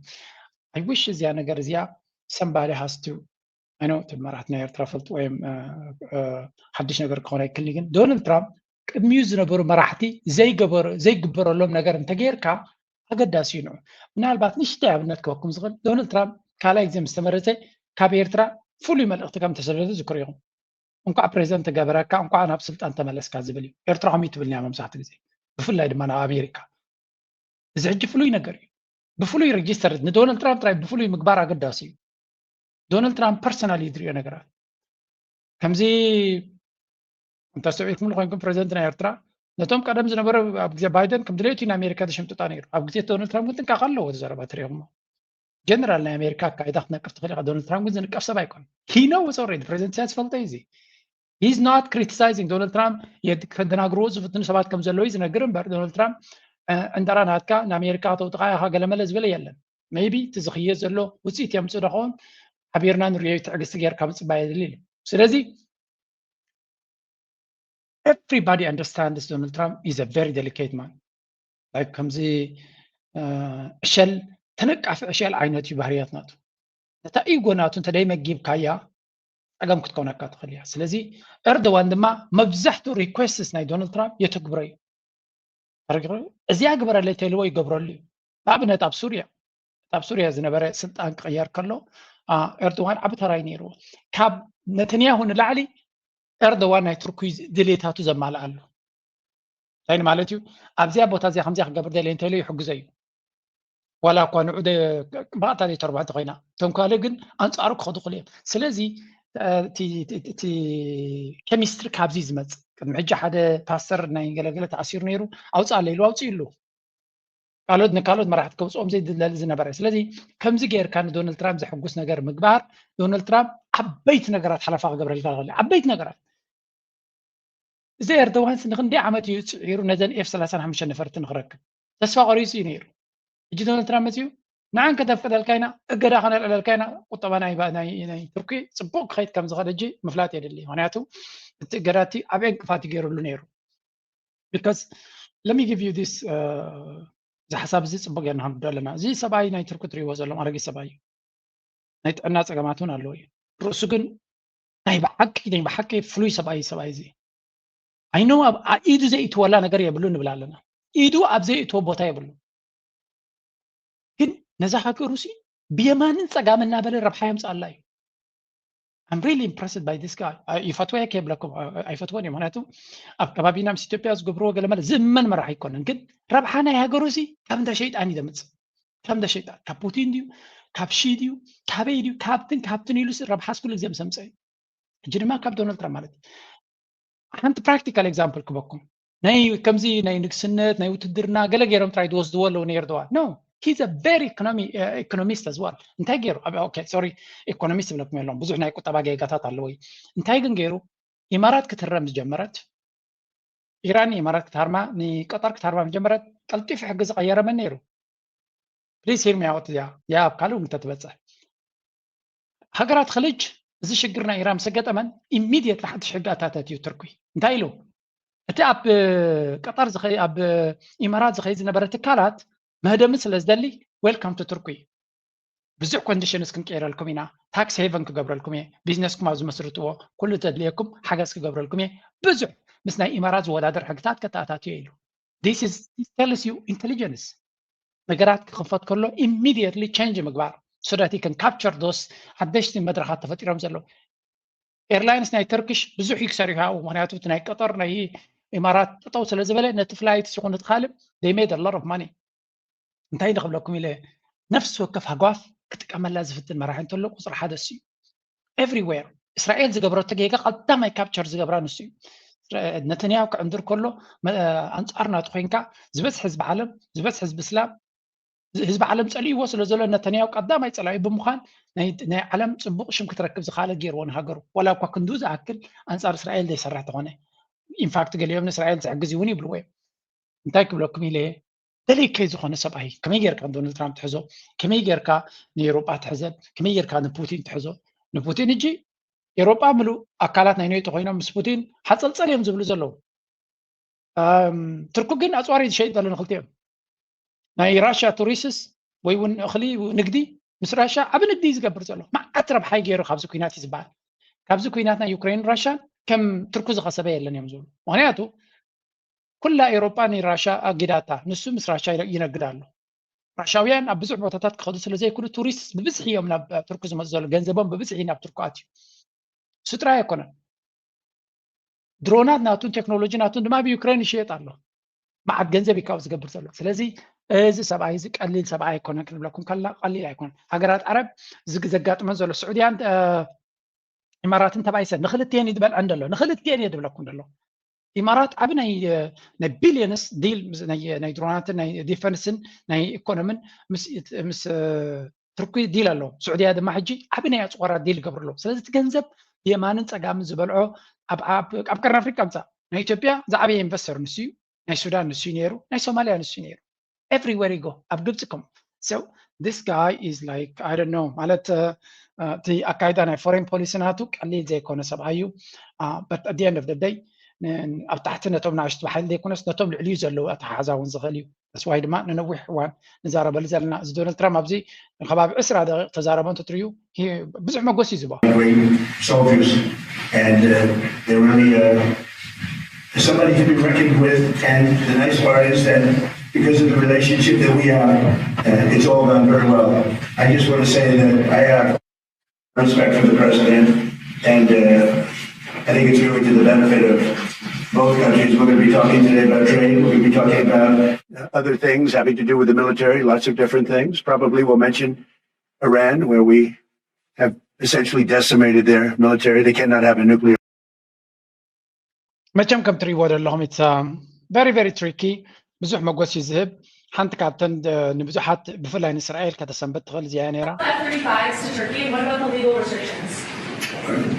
I wish እዚኣ ነገር እዚኣ somebody has to I know እቲ መራሕቲ ናይ ኤርትራ ፈልጥዎ እዮም ሓድሽ ነገር ክኾን ኣይክልኒ ግን ዶናልድ ትራምፕ ቅድሚኡ ዝነበሩ መራሕቲ ዘይገበሩ ዘይግበረሎም ነገር እንተገይርካ ኣገዳሲ እዩ ንዑ ምናልባት ንሽተይ ኣብነት ክበኩም ዝኽእል ዶናልድ ትራምፕ ካልኣይ ግዜ ምስ ተመረፀ ካብ ኤርትራ ፍሉይ መልእኽቲ ከም ተሰደደ ዝክሩ ኢኹም እንኳዕ ፕሬዚደንት ገበረካ እንኳዕ ናብ ስልጣን ተመለስካ ዝብል እዩ ኤርትራ ከምኡ ትብል እያ መብዛሕትኡ ግዜ ብፍላይ ድማ ናብ ኣሜሪካ እዚ ሕጂ ፍሉይ ነገር እዩ ብፍሉይ ሬጅስተር ንዶናልድ ትራምፕ ጥራይ ብፍሉይ ምግባር ኣገዳሲ እዩ ዶናልድ ትራምፕ ፐርሰናል እዩ ዝሪኦ ነገራት ከምዚ እንተስተውዒልኩምሉ ኮይንኩም ፕሬዚደንት ናይ ኤርትራ ነቶም ቀደም ዝነበረ ኣብ ግዜ ባይደን ከም ድሌቱ ንኣሜሪካ ዝሽምጥጣ ነይሩ ኣብ ግዜ ዶናልድ ትራምፕ ግን ጥንቃቐ ኣለዎ እቲ ዘረባ ትሪኦሞ ጀነራል ናይ ኣሜሪካ ኣካይዳ ክትነቅፍ ትኽእል ኢኻ ዶናልድ ትራምፕ ግን ዝንቀፍ ሰብ ኣይኮነ he knows already ፕሬዚደንት ኢሳያስ ፈልጦ እዩ እዚ he's not criticizing ዶናልድ ትራምፕ ከደናግርዎ ዝፍትኑ ሰባት ከም ዘለዉ ዝነግር እምበር ዶናልድ ትራምፕ ዕንደራ ናትካ ንኣሜሪካ ከተውጥቃ ኢኻ ገለመለ ዝበለ የለን maybe እቲ ዝኽየድ ዘሎ ውፅኢት የምፅእ ዶ ኸውን ሓቢርና ንሪኦ ትዕግስቲ ጌርካ ምፅባይ የድሊ ኢሉ ስለዚ everybody understands Donald Trump is a very delicate man like ከምዚ ዕሸል ተነቃፊ ዕሸል ዓይነት እዩ ባህርያት ናቱ ነታ ኢጎ ናቱ እንተ ደይመጊብካያ ፀገም ክትኮነካ ትኽእል እያ ስለዚ ኤርዶዋን ድማ መብዛሕትኡ requests ናይ ዶናልድ ትራምፕ የተግብሮ እዩ እዚኣ ግበረለይ ተልዎ ይገብረሉ እዩ ንኣብነት ኣብ ሱርያ ኣብ ሱርያ ዝነበረ ስልጣን ክቕየር ከሎ ኤርዶዋን ዓቢ ተራይ ነይርዎ ካብ ነተንያሁ ንላዕሊ ኤርዶዋን ናይ ቱርኩይ ድሌታቱ ዘማልኣሉ እንታይ ማለት እዩ ኣብዚኣ ቦታ እዚኣ ከምዚኣ ክገብር ደልየ እንተኢሉ ይሕግዞ እዩ ዋላ እኳ ንዑ ብቕታ ዘይተርባ እንተኮይና እቶም ካልእ ግን ኣንፃሩ ክኸዱ ክሉ እዮም ስለዚ እቲ ኬሚስትሪ ካብዚ ዝመፅእ ቅድሚ ሕጂ ሓደ ፓስተር ናይ ገለገለ ተኣሲሩ ነይሩ ኣውፅኣለ ኢሉ ኣውፅኡ ኣሉ ካልኦት ንካልኦት መራሕቲ ከውፅኦም ዘይድለል ዝነበረ ስለዚ ከምዚ ገይርካ ንዶናልድ ትራምፕ ዘሕጉስ ነገር ምግባር ዶናልድ ትራምፕ ዓበይቲ ነገራት ሓለፋ ክገብረልካ ይኽእል ዓበይቲ ነገራት እዚ ኤርዶዋንስ ንክንደይ ዓመት እዩ ፅዒሩ ነዘን ኤፍ ሰላሳን ሓሙሽተ ነፈርቲ ንክረክብ ተስፋ ቆሪፁ እዩ ነይሩ ሕጂ ዶናልድ ትራምፕ መፅኡ ንዓን ከተፍቅደልካ ኢና እገዳ ከነልዕለልካ ኢና ቁጠባ ናይ ቱርኪ ፅቡቅ ክኸይድ ከም ዝኽእል ሕጂ ምፍላጥ የድሊ ምክንያቱ እቲ እገዳ እቲ ዓብየ እንቅፋት ገይሩሉ ነይሩ because let me give you this እዚ ሓሳብ እዚ ፅቡቅ ጌርና ክንርዶ ኣለና እዚ ሰብኣይ ናይ ቱርኪ ትሪእዎ ዘለኹም ኣረጊት ሰብኣይ እዩ ናይ ጥዕና ፀገማት እውን ኣለዎ እዩ ርእሱ ግን ናይ ብሓቂ ናይ ብሓቂ ፍሉይ ሰብኣይ ሰብኣይ እዚ ኣይኖ ኣብ ኢዱ ዘይእትወላ ነገር የብሉ ንብል ኣለና ኢዱ ኣብ ዘይእትወ ቦታ የብሉ ግን ነዛ ሃገሩ ሲ ብየማንን ፀጋም እናበለ ረብሓ የምፅኣላ እዩ I'm really impressed by this guy ይፈትወ ከይብለኩም ኣይፈትወን እዩ ምክንያቱ ኣብ ከባቢና ምስ ኢትዮጵያ ዝገብርዎ ገለመለ ዝእመን መራሕ ኣይኮነን ግን ረብሓ ናይ ሃገሩ ሲ ካብ እንዳ ሸይጣን እዩ ዘምፅእ ካብ እንዳ ሸይጣን ካብ ፑቲን ድዩ ካብ ሺ ድዩ ካበይ ድዩ ካብትን ካብትን ኢሉ ረብሓ ስኩሉ ግዜ ምስ ኣምፀ እዩ ሕጂ ድማ ካብ ዶናልድ ትራምፕ ማለት ሓንቲ practical example ክበኩም ናይ ከምዚ ናይ ንግስነት ናይ ውትድርና ገለ ገይሮም ጥራይ ዝወስድዎ ኣለዉ ነኤርዶዋን no he's a very economy economist as well እንታይ ገይሩ sorry economist ይብለኩም የሎም ብዙሕ ናይ ቁጠባ ጌጋታት ኣለዎ እንታይ ግን ገይሩ ኢማራት ክትህረም ዝጀመረት ኢራን ኢማራት ክትሃርማ ንቀጠር ክትሃርማ ዝጀመረት ቀልጢፉ ሕጊ ዝቀየረ መን ነይሩ please hear me out እዚኣ ያ ኣብ ካልእ እውን ተትበፅሕ ሃገራት ኸሊጅ እዚ ሽግር ናይ ኢራን ምስ ኣጋጠመን immediately ሓድሽ ሕጊ ኣታተት እዩ ቱርኪ እንታይ ኢሉ እቲ ኣብ ቀጠር ኣብ ኢማራት ዝኸይድ ዝነበረ ትካላት መህደሚ ስለ ዝደሊ welcome to ቱርኪ ብዙሕ conditions ክንቀይረልኩም ኢና tax haven ክገብረልኩም እየ ቢዝነስኩም ኣብ ዝመስርትዎ ኩሉ ተድልየኩም ሓገዝ ክገብረልኩም እየ ብዙሕ ምስ ናይ ኢማራት ዝወዳደር ሕግታት ከተኣታትዮ ኢሉ this is this tells you intelligence ነገራት ክኽፈት ከሎ immediately change ምግባር so that you can capture those ሓደሽቲ መድረኻት ተፈጢሮም ዘለዉ airlines ናይ Turkish ብዙሕ እዩ ክሰርሑ ኣብኡ ምክንያቱ እቲ ናይ ቀጠር ናይ ኢማራት ጠጠው ስለ ዝበለ ነቲ flight ይኹን እቲ ካልእ they made a lot of money እንታይ ንክብለኩም ኢለ ነፍሲ ወከፍ ሃጓፍ ክጥቀመላ ዝፍትን መራሒ እንተሎ ቁፅሪ ሓደ እሱ እዩ። Everywhere እስራኤል ዝገብረቶ ጌጋ ቀዳማይ ካፕቸር ዝገብራ ንሱ እዩ። ነተንያሁ ክዕንድር ከሎ ኣንፃር ናቱ ኮይንካ ዝበዝሕ ህዝቢ ዓለም ዝበዝሕ ህዝቢ እስላም ህዝቢ ዓለም ፀሊእዎ ስለ ዘሎ ነተንያሁ ቀዳማይ ፀላኢ ብምዃን ናይ ዓለም ፅቡቕ ሽም ክትረክብ ዝኽኣለ ገይርዎ ንሃገሩ። ዋላ እኳ ክንድኡ ዝኣክል ኣንፃር እስራኤል ዘይሰርሕ ተኾነ ኢንፋክት ገሊኦም ንእስራኤል ዝሕግዝ እውን ይብልዎ እዮም። እንታይ ክብለኩም ኢለ እየ ደለይከይ ዝኾነ ሰብኣይ ከመይ ጌርካ ዶናልድ ትራምፕ ትሕዞ? ከመይ ጌርካ ንኤሮጳ ትሕዘን? ከመይ ጌርካ ንፑቲን ትሕዞ? ንፑቲን እጂ ኤሮጳ ምሉእ ኣካላት ናይ ኔቶ ኮይኖም ምስ ፑቲን ሓፀልፀል እዮም ዝብሉ ዘለዉ። ትርኩ ግን ኣፅዋር እዩ ዝሸይጥ ዘሎ ንክልቲኦም። ናይ ራሽያ ቱሪስትስ ወይ እውን እኽሊ ንግዲ ምስ ራሽያ ዓብ ንግዲ እዩ ዝገብር ዘሎ። መዓት ረብሓይ ገይሩ ካብዚ ኩናት እዩ ዝበሃል። ካብዚ ኩናት ናይ ዩክሬን ራሽያን ከም ትርኩ ዝኸሰበ የለን እዮም ዝብሉ። ምክንያቱ ኩላ ኤሮጳ ንራሻ ኣጊዳታ ንሱ ምስ ራሻ ይነግድ ኣሎ። ራሻውያን ኣብ ብዙሕ ቦታታት ክኸዱ ስለ ዘይክሉ ቱሪስት ብብዝሒ እዮም ናብ ቱርኪ ዝመፁ ዘሎ። ገንዘቦም ብብዝሒ ናብ ቱርኪ ኣትዩ። እሱ ጥራይ ኣይኮነን። ድሮናት ናቱን ቴክኖሎጂ ናቱን ድማ ኣብ ዩክሬን ይሽየጥ ኣሎ። መዓት ገንዘብ እዩ ካብኡ ዝገብር ዘሎ። ስለዚ እዚ ሰብኣይ እዚ ቀሊል ሰብኣይ ኣይኮነን ክንብለኩም ከላ ቀሊል ኣይኮነን። ሃገራት ዓረብ ዘጋጥመን ዘሎ ስዑድያን ኢማራትን ተባይሰ ንክልትኤን እዩ ዝበልዐን ዘሎ ንክልትኤን እየ ዝብለኩም ዘሎ ኢማራት ዓብ ናይ ናይ ቢልዮንስ ዲል ናይ ድሮናትን ናይ ዲፈንስን ናይ ኢኮኖምን ምስ ትርኩ ዲል ኣለዎ። ስዑድያ ድማ ሕጂ ዓብ ናይ ኣፅዋራት ዲል ይገብሩ ኣለዉ። ስለዚ እቲ ገንዘብ የማንን ፀጋምን ዝበልዖ ኣብ ቀርኒ ኣፍሪቃ ምፃእ ናይ ኢትዮጵያ ዝዓበየ ኢንቨስተር ንሱ እዩ። ናይ ሱዳን ንሱ ነይሩ፣ ናይ ሶማልያ ንሱ ነይሩ። Everywhere you go ኣብ ግብፂ ከም so this guy is like I don't know ማለት እቲ ኣካይዳ ናይ ፎሬን ፖሊሲ ናቱ ቀሊል ዘይኮነ ሰብኣይ እዩ። But at the end of the day ኣብ ታሕቲ ነቶም ናእሽቱ ብሓይሊ ዘይኮነስ ነቶም ልዕሊኡ ዘለዉ ኣተሓሕዛ እውን ዝኽእል እዩ። ስዋይ ድማ ንነዊሕ እዋን ንዛረበሉ ዘለና እዚ ዶናልድ ትራምፕ ኣብዚ ከባቢ ዕስራ ደቂቕ ተዛረቦ እንተትርእዩ ብዙሕ መጎስ እዩ ዝቦ soldiers and uh, they're really uh, somebody to be reckoned with. And the nice part is that because of the relationship that we have, uh, it's all gone very well. I just want to say that I have respect for the president, and uh, I think it's really to the benefit of both countries. We're going to be talking today about trade. We're going to be talking about other things having to do with the military, lots of different things. Probably we'll mention Iran, where we have essentially decimated their military. They cannot have a nuclear መቸም ከም ትርእይዎ ዘለኹም it's very very tricky። ብዙሕ መጎስ እዩ ዝህብ። ሓንቲ ካብተን ንብዙሓት ብፍላይ ንእስራኤል ከተሰንበት ትኽእል እዚኣ ነይራ።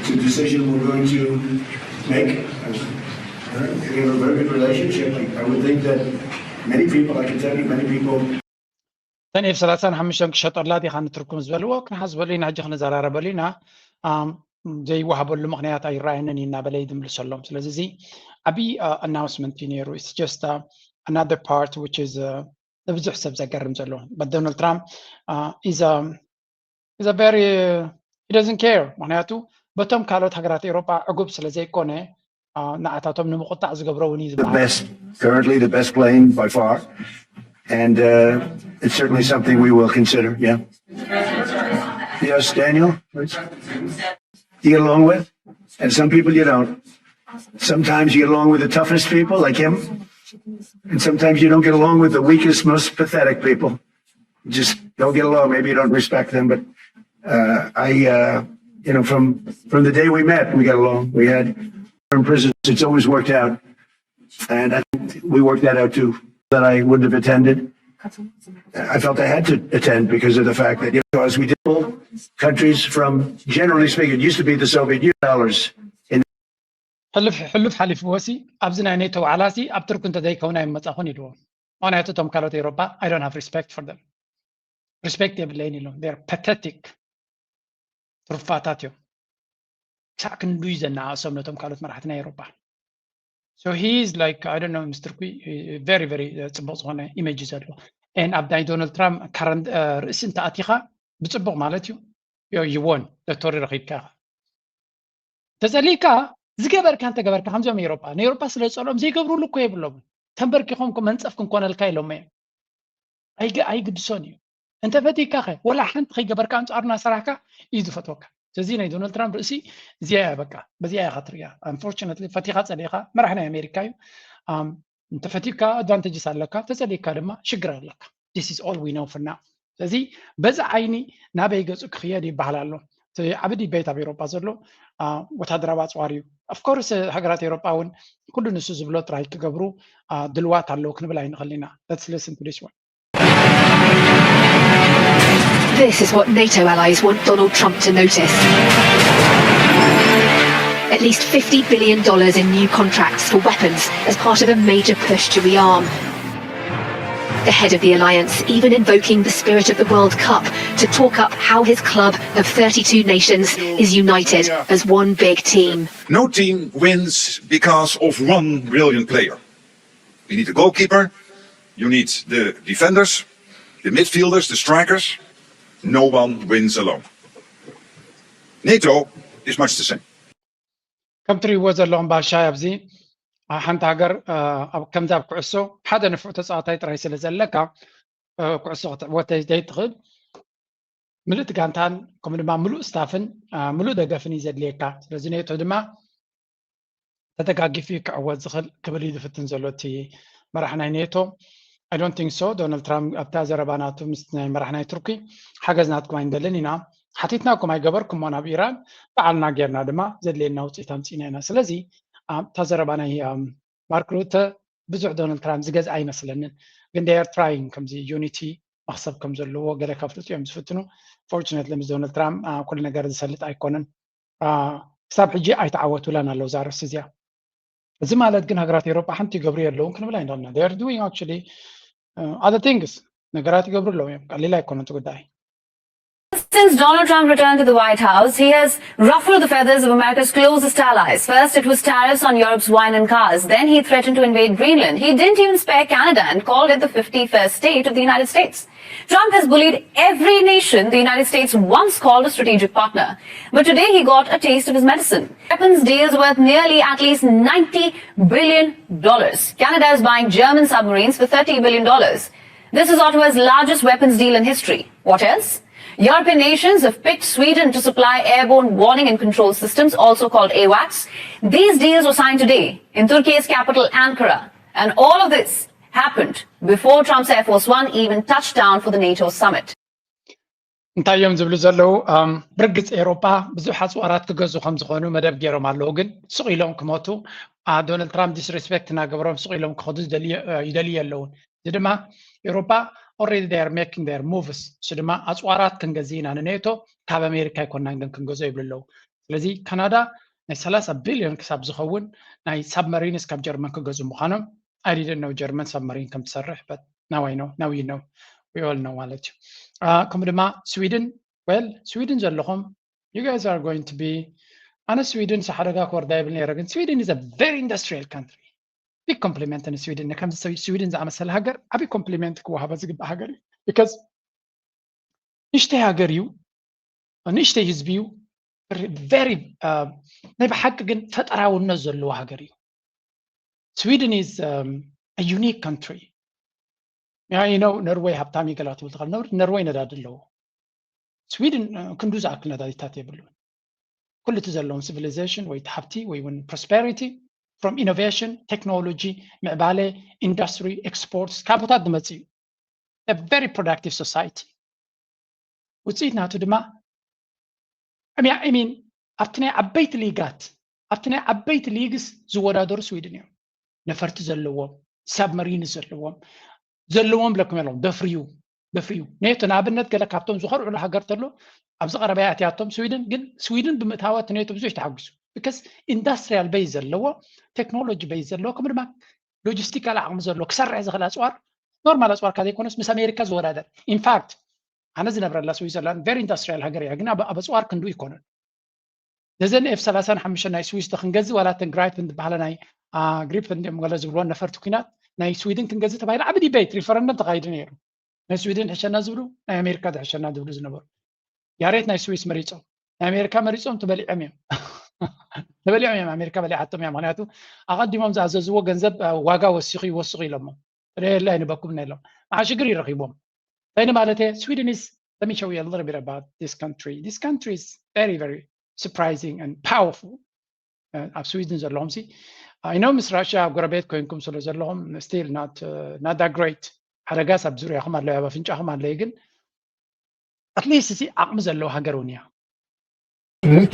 The decision we're going to make. We have a very good relationship. I would think that many people, I can tell you, many people ተን ኤፍ ሰላሳን ሓሙሽተን ክሸጠላ ዲኻ ንትርኩም ዝበልዎ ክንሓስበሉ ኢና ሕጂ ክንዘራረበሉ ኢና። ዘይወሃበሉ ምክንያት ኣይረኣየንን እዩ እናበለ እዩ ዝምልሰሎም። ስለዚ እዚ ዓብዪ ኣናውንስመንት እዩ ነይሩ። It's just another part which is ንብዙሕ ሰብ ዘገርም ዘሎ። But Donald Trump is a very he doesn't care ምክንያቱ በቶም ካልኦት ሃገራት ኤሮጳ ዕጉብ ስለ ዘይኮነ ንዓታቶም ንምቁጣዕ ዝገብሮ እውን እዩ ዝበሃል። Currently the best plane by far. And uh, it's certainly something we will consider. Yeah. Yes, Daniel, you get along with, and some people you don't. Sometimes you get along with the toughest people like him, and sometimes you don't get along with the weakest, most pathetic people. You just don't get along. Maybe you don't respect them, but uh, I, uh, you know, from from the day we met, we got along. We had in prison, it's always worked out. And I think we worked that out too, that I wouldn't have attended. I felt I had to attend because of the fact that, you know, as we did countries from, generally speaking, it used to be the Soviet Union dollars. ሕሉፍ ሕሉፍ ሓሊፍዎ ሲ ኣብዚ ናይ ኔቶ ዋዕላ ሲ ኣብ ትርኩ እንተዘይከውን ኣይመፃኹን ኢልዎም። ምክንያቱ እቶም ካልኦት ኤሮፓ I don't have respect for them respect የብለይን ኢሎም። Pathetic ትሩፋታት እዮም። ክሳዕ ክንዱይ ዘነኣእሶም ነቶም ካልኦት መራሕቲ ናይ ኤሮፓ። So he is like I don't know Mister Kui very very ፅቡቅ ዝኾነ ኢሜጅ እዩ ዘለዎ። And ኣብ ናይ ዶናልድ ትራምፕ ካረንት ርእሲ እንተኣቲኻ ብፅቡቅ ማለት እዩ። You won ዶክተር ረኺብካ ኢኻ። ተፀሊእካ ዝገበርካ እንተገበርካ ከምዚኦም ኤሮፓ ንኤሮፓ ስለ ዝፀልኦም ዘይገብሩሉ እኮ የብሎምን። ተንበርኪኾም መንፀፍ ክንኮነልካ ኢሎም እዮም። ኣይግድሶን እዩ። እንተፈቲካ ከ ወላ ሓንቲ ከይገበርካ ኣንፃርና ሰራሕካ እዩ ዝፈትወካ። ስለዚ ናይ ዶናልድ ትራምፕ ርእሲ እዚኣ እያ በቃ በዚኣ ኢኻ ትሪያ። Unfortunately ፈቲኻ ፀሊእኻ መራሕ ናይ ኣሜሪካ እዩ። እንተፈቲካ ኣድቫንቴጅስ ኣለካ፣ ተፀሊእካ ድማ ሽግር ኣለካ። This is all we know for now። ስለዚ በዚ ዓይኒ ናበይ ገፁ ክኽየድ ይበሃል ኣሎ። እቲ ዓቢ ዲቤት ኣብ ኤውሮጳ ዘሎ ወታደራዊ ኣፅዋር እዩ። ኦፍኮርስ ሃገራት ኤውሮጳ እውን ኩሉ ንሱ ዝብሎ ጥራይ ክገብሩ ድልዋት ኣለዉ ክንብል ኣይንኽእል ኢና። Let's listen to this one. This is what NATO allies want Donald Trump to notice. At least fifty billion dollars in new contracts for weapons as part of a major push to rearm. The head of the alliance even invoking the spirit of the World Cup to talk up how his club of thirty-two nations is united as one big team. No team wins because of one brilliant player. You need the goalkeeper, you need the defenders, the midfielders, the strikers. No one wins alone. NATO is much the same. ከም ትሪእዎ ዘለኹም ባሻይ ኣብዚ ሓንቲ ሃገር ከምዚ ኣብ ኩዕሶ ሓደ ንፉዕ ተፃዋታይ ጥራይ ስለ ዘለካ ኩዕሶ ክትዕወት ዘይትኽእል ምልእቲ ጋንታን ከምኡ ድማ ምሉእ ስታፍን ምሉእ ደገፍን እዩ ዘድልየካ። ስለዚ ኔቶ ድማ ተደጋጊፉ ክዕወት ዝኽእል ክብል እዩ ዝፍትን ዘሎ እቲ መራሕ ናይ ኔቶ። I don't think so። ዶናልድ ትራምፕ ኣብታ ዘረባ ናቱ ምስ ናይ መራሕ ናይ ቱርኪ ሓገዝ ናትኩም ኣይንደልን ኢና ሓቲትናኩም ኣይገበርኩሞ ናብ ኢራን በዓልና ጌርና ድማ ዘድልየና ውፅኢት ኣምፂእና ኢና። ስለዚ ኣብታ ዘረባ ናይ ማርክ ሩተ ብዙሕ ዶናልድ ትራምፕ ዝገዝእ ኣይመስለንን። ግን they are trying ከምዚ ዩኒቲ መኽሰብ ከም ዘለዎ ገለ ከፍልጡ እዮም ዝፍትኑ። Fortunately ምስ ዶናልድ ትራምፕ ኩሉ ነገር ዝሰልጥ ኣይኮነን። ክሳብ ሕጂ ኣይተዓወቱላን ኣለዉ እዛ ርእሲ እዚኣ። እዚ ማለት ግን ሃገራት ኤውሮጳ ሓንቲ ይገብሩ የለውን ክንብል ኣይንኽእልና። They are doing actually other things ነገራት ይገብሩ ኣለዉ እዮም። ቀሊል ኣይኮነን እቲ ጉዳይ። Since Donald Trump returned to the White House, he has ruffled the feathers of America's closest allies. First, it was tariffs on Europe's wine and cars. Then he threatened to invade Greenland. He didn't even spare Canada and called it the fifty-first state of the United States. Trump has bullied every nation the United States once called a strategic partner. But today he got a taste of his medicine. Weapons deals worth nearly at least ninety billion dollars. Canada is buying German submarines for thirty billion dollars. This is Ottawa's largest weapons deal in history. What else? European nations have picked Sweden to supply airborne warning and control systems, also called AWACS. These deals were signed today in Turkey's capital, Ankara. And all of this happened before Trump's Air Force One even touched down for the NATO summit. እንታይ እዮም ዝብሉ ዘለዉ? ብርግፅ ኤውሮጳ ብዙሕ ኣፅዋራት ክገዙ ከም ዝኾኑ መደብ ገይሮም ኣለዉ፣ ግን ሱቕ ኢሎም ክሞቱ ዶናልድ ትራምፕ ዲስሪስፔክት እናገበሮም ሱቕ ኢሎም ክኸዱ ይደልዩ ኣለውን። እዚ ድማ ኤውሮጳ already they are making their moves። እሱ ድማ ኣፅዋራት ክንገዝእ ኢና ንኔቶ ካብ ኣሜሪካ ኣይኮናን ግን ክንገዝኦ ይብሉ ኣለዉ። ስለዚ ካናዳ ናይ ሰላሳ ቢልዮን ክሳብ ዝኸውን ናይ ሳብመሪንስ ካብ ጀርመን ክገዝኡ ምዃኖም I didn't know ጀርመን ሳብመሪን ከም ትሰርሕ but now I know now you know we all know ማለት እዩ። ከምኡ ድማ ስዊድን well ስዊድን ዘለኹም you guys are going to be ኣነ ስዊድን ሓደጋ ክወርዳ ይብል ነይረ ግን Sweden is a very industrial country። Big compliment ንስዊድን ከምዚ ስዊድን ዝኣመሰለ ሃገር ዓብዪ ኮምፕሊመንት ክወሃቦ ዝግባእ ሃገር እዩ። Because ንእሽተይ ሃገር እዩ፣ ንእሽተይ ህዝቢ እዩ። Very ናይ ብሓቂ ግን ፈጠራውነት ዘለዎ ሃገር እዩ። Sweden is a unique country. You know ነርወይ ሃብታም እዩ ገላ ክትብል ትኽእል። ነርወይ ነዳዲ ኣለዎ። ስዊድን ክንዱ ዝኣክል ነዳዲታት የብሉን። ኩሉ እቲ ዘለዎም ሲቪሊዜሽን ወይ እቲ ሃብቲ ወይ እውን ፕሮስፐሪቲ from innovation፣ ቴክኖሎጂ፣ ምዕባለ፣ ኢንዱስትሪ፣ ኤክስፖርትስ ካብ ቦታት ዝመፅእ እዩ። Very productive society። ውፅኢት ናቱ ድማ I mean ኣብቲ ናይ ዓበይቲ ሊጋት ኣብቲ ናይ ዓበይቲ ሊግስ ዝወዳደሩ ስዊድን እዮም። ነፈርቲ ዘለዎም ሳብመሪንስ ዘለዎም ዘለዎም ብለኩም ኣለዎም ደፍርዩ ደፍርዩ ኔቶ ንኣብነት ገለ ካብቶም ዝኸርዑሉ ሃገር ተሎ ኣብዚ ቀረባ ኣትያቶም ስዊድን ግን ስዊድን ብምእታዋ እቲ ኔቶ ብዙሕ ተሓጒሱ። Because ኢንዳስትሪያል ቤዝ ዘለዎ ቴክኖሎጂ ቤዝ ዘለዎ ከምኡ ድማ ሎጂስቲካል ዓቕሚ ዘለዎ ክሰርሕ ዝኽእል ኣፅዋር ኖርማል ኣፅዋር ካብ ዘይኮነስ ምስ ኣሜሪካ ዝወዳደር። In fact ኣነ ዝነብረላ ስዊዘርላንድ very ኢንዳስትሪያል ሃገር እያ፣ ግን ኣብ ኣፅዋር ክንዱ ኣይኮነን። ነዘን ኤፍ ሰላሳን ሓሙሽተን ናይ ስዊስ ዶ ክንገዝእ ዋላ እተን ግራይፕን ዝበሃላ ናይ ግሪፕን እዮም ገለ ዝብልወን ነፈርቲ ኲናት ናይ ስዊድን ክንገዝእ ተባሂሉ ዓቢ ዲቤት ሪፈረንደም ተኻይዱ ነይሩ። ናይ ስዊድን ሕሸና ዝብሉ ናይ ኣሜሪካ ዝሕሸና ዝብሉ ዝነበሩ ያሬት ናይ ስዊስ መሪፆም ናይ ኣሜሪካ መሪፆም ተበሊዖም እዮም ተበሊዖም እዮም ኣሜሪካ በሊዓቶም እያ። ምክንያቱ ኣቐዲሞም ዝኣዘዝዎ ገንዘብ ዋጋ ወሲኹ ይወስኹ ኢሎሞ ስለየለ ኣይንበኩም ኢሎም ንዓ ሽግር ይረኺቦም። በይኒ ማለት Sweden is let me show you a little bit about this country. This country is very very surprising and powerful. ኣብ ስዊድን ዘለኹም ሲ I know ምስ ራሽያ ጎረቤት ኮይንኩም ስለ ዘለኹም still not not that great ሓደጋስ ኣብ ዙርያኹም ኣለዩ ኣብ ኣፍንጫኹም ኣለዩ ግን at least እዚ ዓቕሚ ዘለዎ ሃገር እውን እያ።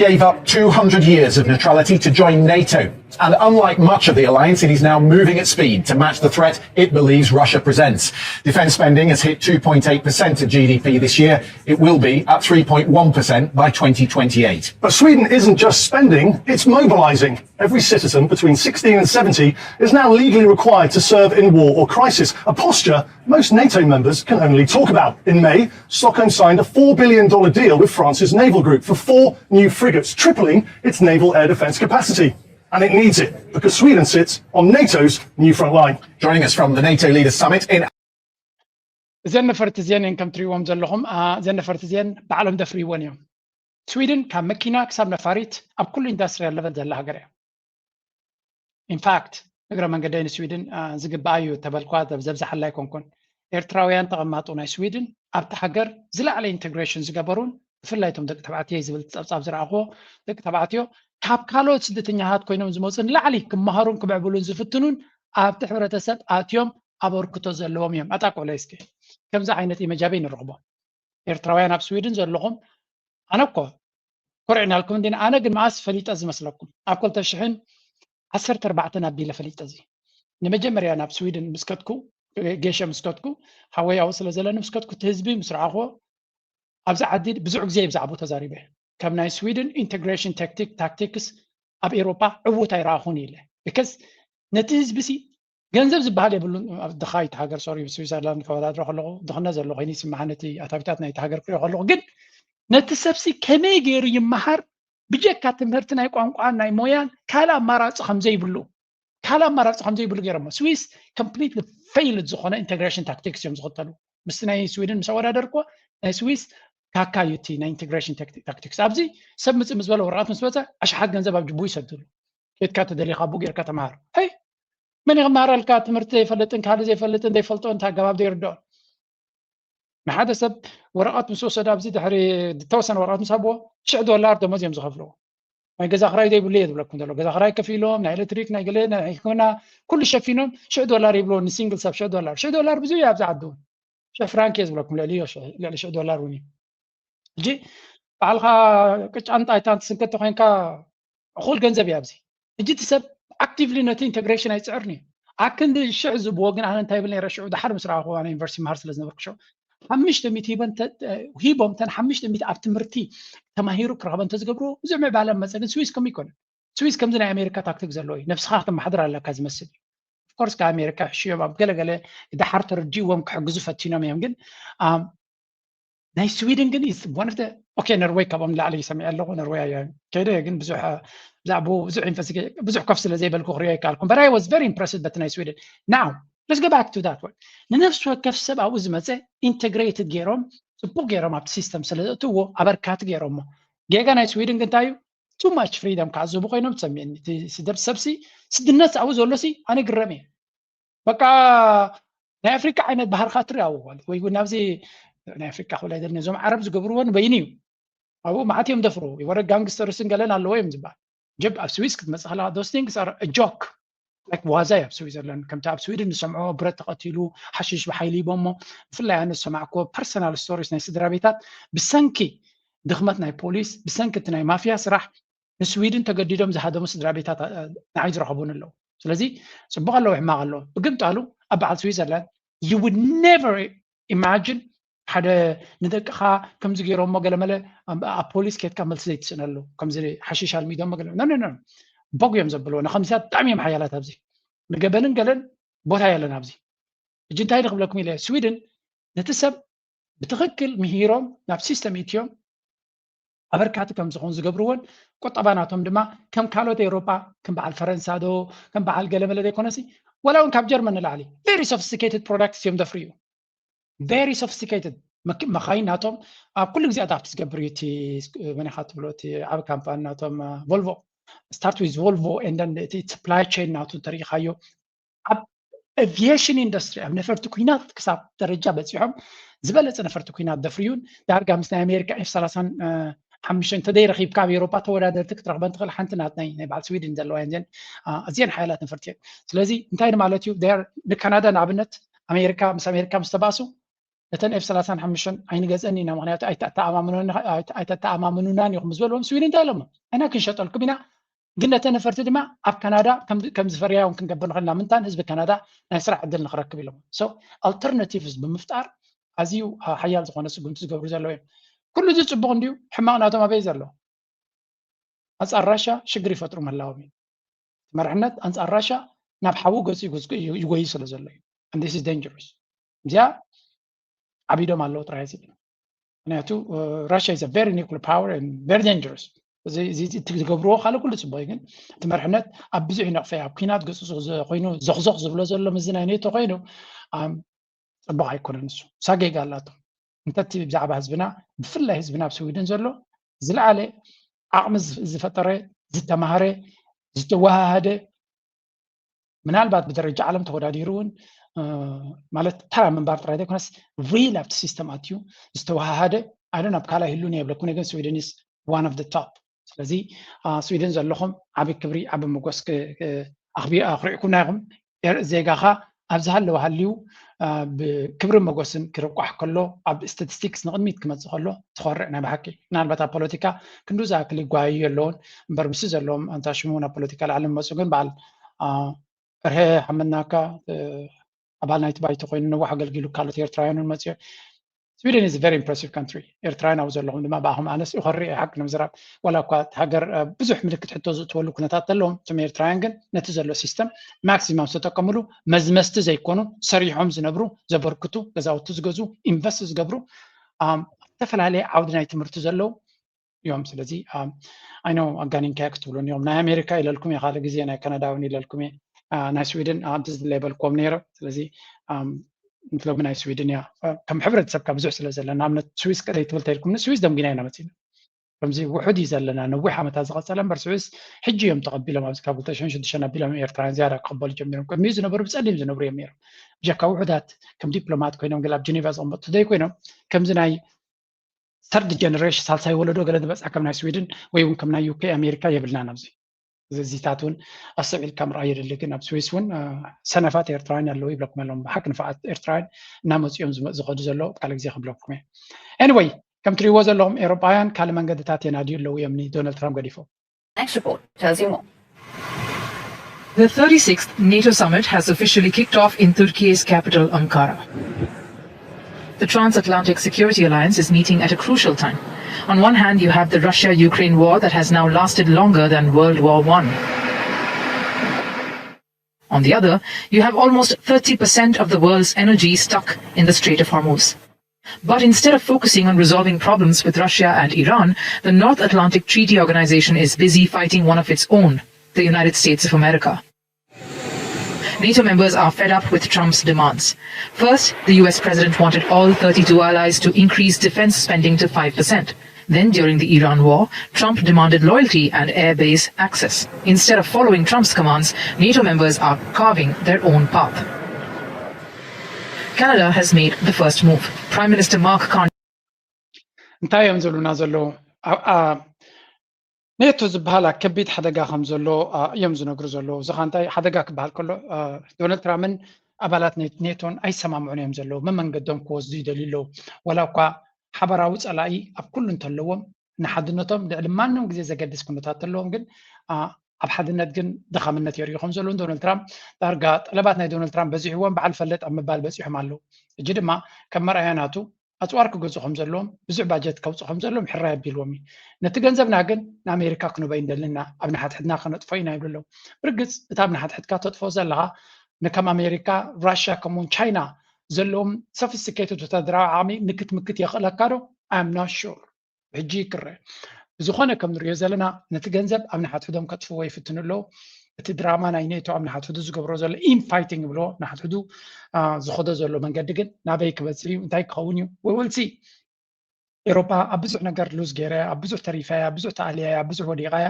Gave up two hundred years of neutrality to join NATO. And unlike much of the alliance, it is now moving at speed to match the threat it believes Russia presents. Defence spending has hit two point eight percent of G D P this year. It will be at three point one percent by twenty twenty-eight. But Sweden isn't just spending, it's mobilising. Every citizen between sixteen and seventy is now legally required to serve in war or crisis, a posture most NATO members can only talk about. In May, Stockholm signed a four billion dollar deal with France's naval group for four new frigates, tripling its naval air defence capacity. And it needs it because Sweden sits on NATO's new front line. Joining us from the NATO Leaders Summit in እዘን ነፈርቲ እዚአን እየን ከም ትሪእዎም ዘለኹም። እዘን ነፈርቲ እዚአን ባዕሎም ደፍርይወን እዮም። ስዊድን ካብ መኪና ክሳብ ነፋሪት ኣብ ኩሉ ኢንዳስትሪያል ለቨል ዘላ ሃገር እያ። ኢንፋክት እግረ መንገደይ ንስዊድን ዝግባኣ እዩ ተበልኳ ዘብዝሓላ ኣይኮንኩን። ኤርትራውያን ተቐማጦ ናይ ስዊድን ኣብቲ ሃገር ዝለዓለ ኢንቴግሬሽን ዝገበሩን ብፍላይ እቶም ደቂ ተባዕትዮ ዝብል ፀብፃብ ዝረኣኽዎ ደቂ ተባዕትዮ ካብ ካልኦት ስደተኛታት ኮይኖም ዝመፁ ንላዕሊ ክመሃሩን ክምዕብሉን ዝፍትኑን ኣብቲ ሕብረተሰብ ኣትዮም ኣበርክቶ ዘለዎም እዮም። ኣጣቆለ እስኪ ከምዚ ዓይነት ኢመጃበይ ንረኽቦ ኤርትራውያን ኣብ ስዊድን ዘለኹም ኣነ እኮ ኮርዕናልኩም እንዲና። ኣነ ግን መኣስ ፈሊጠ ዝመስለኩም ኣብ ክልተ ሽሕን ዓሰርተ ኣርባዕተን ኣቢለ ፈሊጠ እዚ ንመጀመርያ ናብ ስዊድን ምስ ከድኩ ጌሸ ምስ ከድኩ ሓወይ ኣብኡ ስለ ዘለኒ ምስ ከድኩ እቲ ህዝቢ ምስ ረኣኽዎ ኣብዚ ዓዲ ብዙሕ ግዜ ብዛዕባኡ ተዛሪበ። ከም ናይ ስዊድን ኢንቴግሬሽን ታክቲክ ታክቲክስ ኣብ ኤውሮጳ ዕዉት ኣይረኣኹን ኢለ። ቢካዝ ነቲ ህዝቢ ሲ ገንዘብ ዝበሃል የብሉን። ኣብ ድኻይት ሃገር ሶሪ ስዊዘርላንድ ከወዳድሮ ከለኹ ድኽነት ዘሎ ኮይኑ ይስምዓ ነቲ ኣታዊታት ናይቲ ሃገር ክሪኦ ከለኹ ግን ነቲ ሰብሲ ከመይ ገይሩ ይመሃር ብጀካ ትምህርቲ ናይ ቋንቋን ናይ ሞያን ካልእ ኣማራፂ ከምዘይብሉ ካልእ ኣማራፂ ከምዘይብሉ ገይሮሞ። ስዊስ ኮምፕሊትሊ ፌይልድ ዝኾነ ኢንቴግሬሽን ታክቲክስ እዮም ዝኽተሉ። ምስቲ ናይ ስዊድን ምስ ኣወዳደርክዎ ናይ ስዊስ ካካ እዩ እቲ ናይ ኢንቴግሬሽን ታክቲክስ። ኣብዚ ሰብ ምፅእ ምስ በለ ወረቐት ምስ በፀ ኣሽሓት ገንዘብ ኣብ ጅቡ ይሰድሉ። ኬድካ ተደሊኻ ብኡ ጌርካ ተምሃር። ይ መን ይኽምሃረልካ ትምህርቲ ዘይፈልጥን ካልእ ዘይፈልጥን ዘይፈልጦ እንታይ ኣገባብ ዘይርድኦን ንሓደ ሰብ ወረቐት ምስ ወሰደ ኣብዚ ድሕሪ ዝተወሰነ ወረቐት ምስ ሃብዎ ሽሕ ዶላር ደሞዝ እዮም ዝኸፍልዎ። ናይ ገዛ ክራይ ዘይብሉ እየ ዝብለኩም ዘሎ። ገዛ ክራይ ከፊሎም ናይ ኤሌክትሪክ ናይ ገለ ናይ ሕክምና ኩሉ ሸፊኖም ሽሕ ዶላር ይብልዎ ንሲንግል ሰብ ሽሕ ዶላር። ሽሕ ዶላር ብዙሕ እዩ ኣብዚ ዓዲ እውን። ሽሕ ፍራንክ እየ ዝብለኩም ልዕሊ ልዕሊ ሽሕ ዶላር እውን እዩ። ሕጂ ባዕልኻ ቅጫን ጣይታን ትስንከት ተኮይንካ እኹል ገንዘብ እዩ ኣብዚ። ሕጂ እቲ ሰብ ኣክቲቭሊ ነቲ ኢንቴግሬሽን ኣይፅዕርን እዩ። ኣክንዲ ሽሕ ዝብዎ ግን ኣነ እንታይ ይብል ነይረ ሽዑ ድሓር ምስ ረኣኹ ኣነ ዩኒቨርሲቲ መሃር ስለ ዝነበርኩ ሽዑ ሓምሽተ ሚእቲ ሂቦም ተን ሓምሽተ ሚእቲ ኣብ ትምህርቲ ተማሂሩ ክረኽበ እንተዝገብርዎ ብዙሕ ምዕባለ መፀ። ግን ስዊስ ከምኡ ይኮነ። ስዊስ ከምዚ ናይ ኣሜሪካ ታክቲክ ዘለዎ እዩ። ነብስኻ ክተመሓድር ኣለካ ዝመስል እዩ። ኦፍኮርስ ካብ ኣሜሪካ ሕሽዮም ኣብ ገለገለ ድሓር ተረዲእዎም ክሕግዙ ፈቲኖም እዮም። ግን ናይ ስዊድን ግን one of the okay ነርወይ ካብኦም ንላዕሊ ሰሚዐ ኣለኹ። ነርወይ ኣየ ከይደ ግን ብዙሕ ብዛዕባኡ ብዙሕ ኢንቨስቲጌ ብዙሕ ኮፍ ስለ ዘይበልኩ ክሪኦ ኣይከኣልኩም። But I was very impressed በቲ ናይ ስዊድን። Now let's go back to that one። ንነፍሲ ወከፍ ሰብ ኣብኡ ዝመፀ ኢንተግሬትድ ገይሮም ፅቡቅ ገይሮም ኣብቲ ሲስተም ስለ ዘእትዎ ኣበርካቲ ገይሮሞ። ጌጋ ናይ ስዊድን ግን እንታይ እዩ? Too much freedom ክኣዝቡ ኮይኖም ትሰሚዕኒ። እቲ ስደብ ሰብሲ ስድነት ኣብኡ ዘሎሲ ኣነ ግረም እየ። በቃ ናይ ኣፍሪካ ዓይነት ባህርካ ትርኢ ኣብኡ ማለት ወይ እውን ናብዚ ናይ ኣፍሪካ ክብል ኣይደልን እዞም ዓረብ ዝገብርዎን በይኑ እዩ። ኣብኡ መዓት እዮም ደፍሩ ወረ ጋንግስተርስን ገለን ኣለዎ እዮም ዝበሃል። ጀብ ኣብ ስዊስ ክትመፅእ ከለካ those things are a joke like ዋዛ እዩ ኣብ ስዊዘርላንድ ከምቲ ኣብ ስዊድን ንሰምዖ ብረት ተቐቲሉ ሓሽሽ ብሓይሊ ይቦሞ ብፍላይ ኣነ ዝሰማዕክዎ personal stories ናይ ስድራ ቤታት ብሰንኪ ድኽመት ናይ ፖሊስ ብሰንኪ እቲ ናይ ማፍያ ስራሕ ንስዊድን ተገዲዶም ዝሃደሙ ስድራ ቤታት ንዓይ ዝረኸቡን ኣለዉ። ስለዚ ፅቡቕ ኣለዉ ሕማቕ ኣለዉ። ብግምጣሉ ኣብ በዓል ስዊዘርላንድ you would never imagine ሓደ ንደቅኻ ከምዚ ገይሮሞ ገለመለ ኣብ ፖሊስ ኬድካ መልሲ ዘይትስእነሉ ከምዚ ሓሽሽ ኣልሚዶሞ ገለ ኖ ኖ ኖ ቦግ እዮም ዘብልዎ ንከምዚታት ብጣዕሚ እዮም ሓያላት ኣብዚ ንገበንን ገለን ቦታ የለን ኣብዚ ሕጂ እንታይ ዶ ክብለኩም ኢለ ስዊድን ነቲ ሰብ ብትኽክል ምሂሮም ናብ ሲስተም ኢትዮም ኣበርካቲ ከም ዝኾኑ ዝገብርዎን ቁጠባ ናቶም ድማ ከም ካልኦት ኤውሮጳ ከም በዓል ፈረንሳ ዶ ከም በዓል ገለመለ ዘይኮነሲ ወላ እውን ካብ ጀርመን ንላዕሊ very sophisticated products እዮም ዘፍርዩ very sophisticated መካይን ናቶም ኣብ ኩሉ ግዜ ኣዳፕት ዝገብር እዩ እቲ መኒኻ ትብሎ እቲ ዓብ ካምፓኒ ናቶም ቮልቮ start with ቮልቮ and then እቲ supply chain ናቱ እንተሪኢኻዮ ኣብ aviation industry ኣብ ነፈርቲ ኩናት ክሳብ ደረጃ በፂሖም ዝበለፀ ነፈርቲ ኩናት ደፍርዩን ዳርጋ ምስ ናይ ኣሜሪካ ኤፍ ሰላሳን ሓሙሽተ እንተደይ ረኪብካ ኣብ ኤሮፓ ተወዳደርቲ ክትረክበን ትኽእል ሓንቲ ናት ናይ ናይ በዓል ስዊድን ዘለዋ እየን እዚአን ሓያላት ነፈርቲ እየን ስለዚ እንታይ ማለት እዩ ንካናዳ ንኣብነት ኣሜሪካ ምስ ኣሜሪካ ምስ ተባእሱ ነተን ኤፍ ሰላሳን ሓሙሽተን ኣይንገዝአን ኢና፣ ምክንያቱ ኣይተተኣማምኑናን ኢኹም ዝበልዎም ስዊድን እንታይ ኢሎሞ? ኣና ክንሸጠልኩም ኢና፣ ግን ነተን ነፈርቲ ድማ ኣብ ካናዳ ከም ዝፈርያ እውን ክንገብር ንኽእል ኢና። ምንታን ህዝቢ ካናዳ ናይ ስራሕ ዕድል ንኽረክብ ኢሎም። So alternatives ብምፍጣር ኣዝዩ ሓያል ዝኾነ ስጉምቲ ዝገብሩ ዘለዉ እዮም። ኩሉ እዚ ፅቡቕ እንድዩ፣ ሕማቕ ናቶም ኣበይ ዘሎ? ኣንፃር ራሻ ሽግር ይፈጥሩ ምህላዎም እዩ። መርሕነት ኣንፃር ራሻ ናብ ሓዊ ገፁ ይጎዩ ስለ ዘሎ እዩ። And this is dangerous። እዚኣ ዓቢዶም ኣለዉ ጥራይ ዝብል። ምክንያቱ Russia is a very nuclear power and very dangerous። እዚ ትገብርዎ ካልእ ኩሉ ፅቡቅ እዩ፣ ግን እቲ መርሕነት ኣብ ብዙሕ ነቕፈ ኣብ ኩናት ገፁ ኮይኑ ዘኽዘኽ ዝብሎ ዘሎ ምስዚ ናይ ኔቶ ኮይኑ ፅቡቅ ኣይኮነን። ንሱ ሳጌጋ ኣላቶ እንተቲ ብዛዕባ ህዝብና ብፍላይ ህዝብና ኣብ ስዊድን ዘሎ ዝለዓለ ዓቕሚ ዝፈጠረ ዝተማሃረ ዝተወሃሃደ ምናልባት ብደረጃ ዓለም ተወዳዲሩ እውን ማለት ተራ ምንባር ጥራይ ዘይኮነስ ሪል ኣብቲ ሲስተም ኣትዩ ዝተወሃሃደ ኣይዶ ናብ ካልኣይ ህሉን የብለኩም ግን ስዊድን is one of the top። ስለዚ ስዊድን ዘለኹም ዓቢ ክብሪ ዓቢ መጎስ ኣኽሪዕኩምና ኢኹም። ዜጋኻ ኣብ ዝሃለወ ሃልዩ ብክብሪ መጎስን ክርቋሕ ከሎ ኣብ ስታቲስቲክስ ንቕድሚት ክመፅእ ከሎ ትኾርዕ ናይ ብሓቂ። ምናልባት ኣብ ፖለቲካ ክንዱ ዝኣክል ይጓየዩ ኣለውን እምበር ምስ ዘለዎም ኣንታ ሽሙ ናብ ፖለቲካ ላዕሊ መፁ ግን በዓል ርሀ ሓመናካ ኣባል ናይቲ ባይቶ ኮይኑ ነዋሕ ኣገልጊሉ ካልኦት ኤርትራውያን እውን መፅዮ Sweden is a very impressive country። ኤርትራውያን ኣብ ዘለኹም ድማ ብኣኹም ኣነስ ይኾርዕ እየ ሓቂ ንምዝራብ ዋላ እኳ እቲ ሃገር ብዙሕ ምልክት ሕቶ ዝእትወሉ ኩነታት ኣለዎም እቶም ኤርትራውያን ግን ነቲ ዘሎ ሲስተም ማክሲማም ዝተጠቀምሉ መዝመዝቲ ዘይኮኑ ሰሪሖም ዝነብሩ ዘበርክቱ ገዛውቲ ዝገዙ ኢንቨስት ዝገብሩ ዝተፈላለየ ዓውዲ ናይ ትምህርቲ ዘለዉ እዮም። ስለዚ ኣይኖ ኣጋኒንካዮ ክትብሉን እዮም ናይ ኣሜሪካ ኢለልኩም እየ ካልእ ግዜ ናይ ካናዳ እውን ኢለልኩም እየ ናይ ስዊድን ኣንቲ ዝድለ ይበልክዎም ነይረ። ስለዚ ሎሚ ናይ ስዊድን እያ ከም ሕብረተሰብካ ብዙሕ ስለ ዘለና ኣብነት ስዊስ ቀደይ ትብል ተልኩም ስዊስ ደምጊና ኢና መፂና ከምዚ ውሑድ እዩ ዘለና ነዊሕ ዓመታት ዝቐፀለ እምበር ስዊስ ሕጂ እዮም ተቐቢሎም ኣብዚ ካብ ክልተ ሽሕን ሽዱሽተን ኣቢሎም ኤርትራውያን ዝያዳ ክቕበሉ ጀሚሮም ቅድሚኡ ዝነበሩ ብፀሊም ዝነብሩ እዮም ነይሮም ብጀካ ውሑዳት ከም ዲፕሎማት ኮይኖም ገለ ኣብ ጀኔቫ ዝቕመጡ ተደይ ኮይኖም ከምዚ ናይ ሰርድ ጀነሬሽን ሳልሳይ ወለዶ ገለ ዝበፅሐ ከም ናይ ስዊድን ወይ እውን ከም ናይ ዩኬ ኣሜሪካ የብልናን ኣብዚ እዚታት እውን ኣስተውዒልካ ምርኣይ የድሊ ግን ኣብ ስዊስ እውን ሰነፋት ኤርትራውያን ኣለዉ ይብለኩም ኣለዎም ብሓቂ ንፋዓት ኤርትራውያን እናመፅኦም ዝኸዱ ዘለዉ ካልእ ግዜ ክብለኩም እየ anyway ከም ትሪእዎ ዘለኹም ኤሮጳውያን ካልእ መንገድታት የናድዩ ኣለዉ እዮም ንዶናልድ ትራምፕ ገዲፎም Next report tells you more. The thirty-sixth NATO summit has officially kicked off in Turkey's capital, Ankara. The Transatlantic Security Alliance is meeting at a crucial time. On one hand, you have the Russia Ukraine war that has now lasted longer than World War One. On the other, you have almost thirty percent of the world's energy stuck in the Strait of Hormuz. But instead of focusing on resolving problems with Russia and Iran, the North Atlantic Treaty Organization is busy fighting one of its own, the United States of America. NATO members are fed up with Trump's demands. First, the U S president wanted all thirty-two allies to increase defense spending to five percent. Then, during the Iran war, Trump demanded loyalty and airbase access. Instead of following Trump's commands, NATO members are carving their own path. Canada has made the first move. Prime Minister Mark Carney. እንታይ እዮም ዝብሉና ዘለዉ ኔቶ ዝበሃል ከቢድ ሓደጋ ከም ዘሎ እዮም ዝነግሩ ዘለዉ። እዚ ኸ እንታይ ሓደጋ ክበሃል ከሎ ዶናልድ ትራምፕን ኣባላት ኔቶን ኣይሰማምዑን እዮም ዘለዉ። መመንገዶም ክወስዱ ይደልዩ ኣለዉ። ዋላ እኳ ሓበራዊ ጸላኢ ኣብ ኩሉ እንተለዎም ንሓድነቶም ልዕሊ ማንም ግዜ ዘገድስ ኩነታት ተለዎም ግን ኣብ ሓድነት ግን ድኻምነት የርእዩ ከም ዘለዉ ዶናልድ ትራምፕ ዳርጋ ጠለባት ናይ ዶናልድ ትራምፕ በዚሕዎም በዓል ፈለጥ ኣብ ምባል በፂሖም ኣለዉ። ሕጂ ድማ ከም መርኣያ ናቱ ኣፅዋር ክገዝኡ ከም ዘለዎም ብዙሕ ባጀት ከውፅኡ ከም ዘለዎም ሕራይ ኣቢልዎም እዩ። ነቲ ገንዘብና ግን ንኣሜሪካ ክንህቦ ኣይንደልን ኢና፣ ኣብ ንሓድሕድና ከነጥፍኦ ኢና ይብሉ ኣለዉ። ብርግፅ እታ ኣብ ንሓድሕድካ ተጥፍኦ ዘለኻ ንከም ኣሜሪካ፣ ራሽያ ከምኡውን ቻይና ዘለዎም sophisticated ወታደራዊ ዓቕሚ ንክትምክት የኽእለካ ዶ? I am not sure። ሕጂ ክረአ ብዝኾነ ከም ንሪኦ ዘለና ነቲ ገንዘብ ኣብ ንሓድሕዶም ከጥፍዎ ይፍትኑ ኣለዉ። እቲ ድራማ ናይ ኔቶ ኣብ ንሓድሕዱ ዝገብሮ ዘሎ ኢንፋይቲንግ ይብልዎ ንሓድሕዱ ዝኸዶ ዘሎ መንገዲ ግን ናበይ ክበፅሕ እዩ እንታይ ክኸውን እዩ ወይ ወልሲ ኤሮፓ ኣብ ብዙሕ ነገር ሉዝ ገይረ ኣብ ብዙሕ ተሪፈያ ብዙሕ ተኣልያያ ብዙሕ ወዲቓያ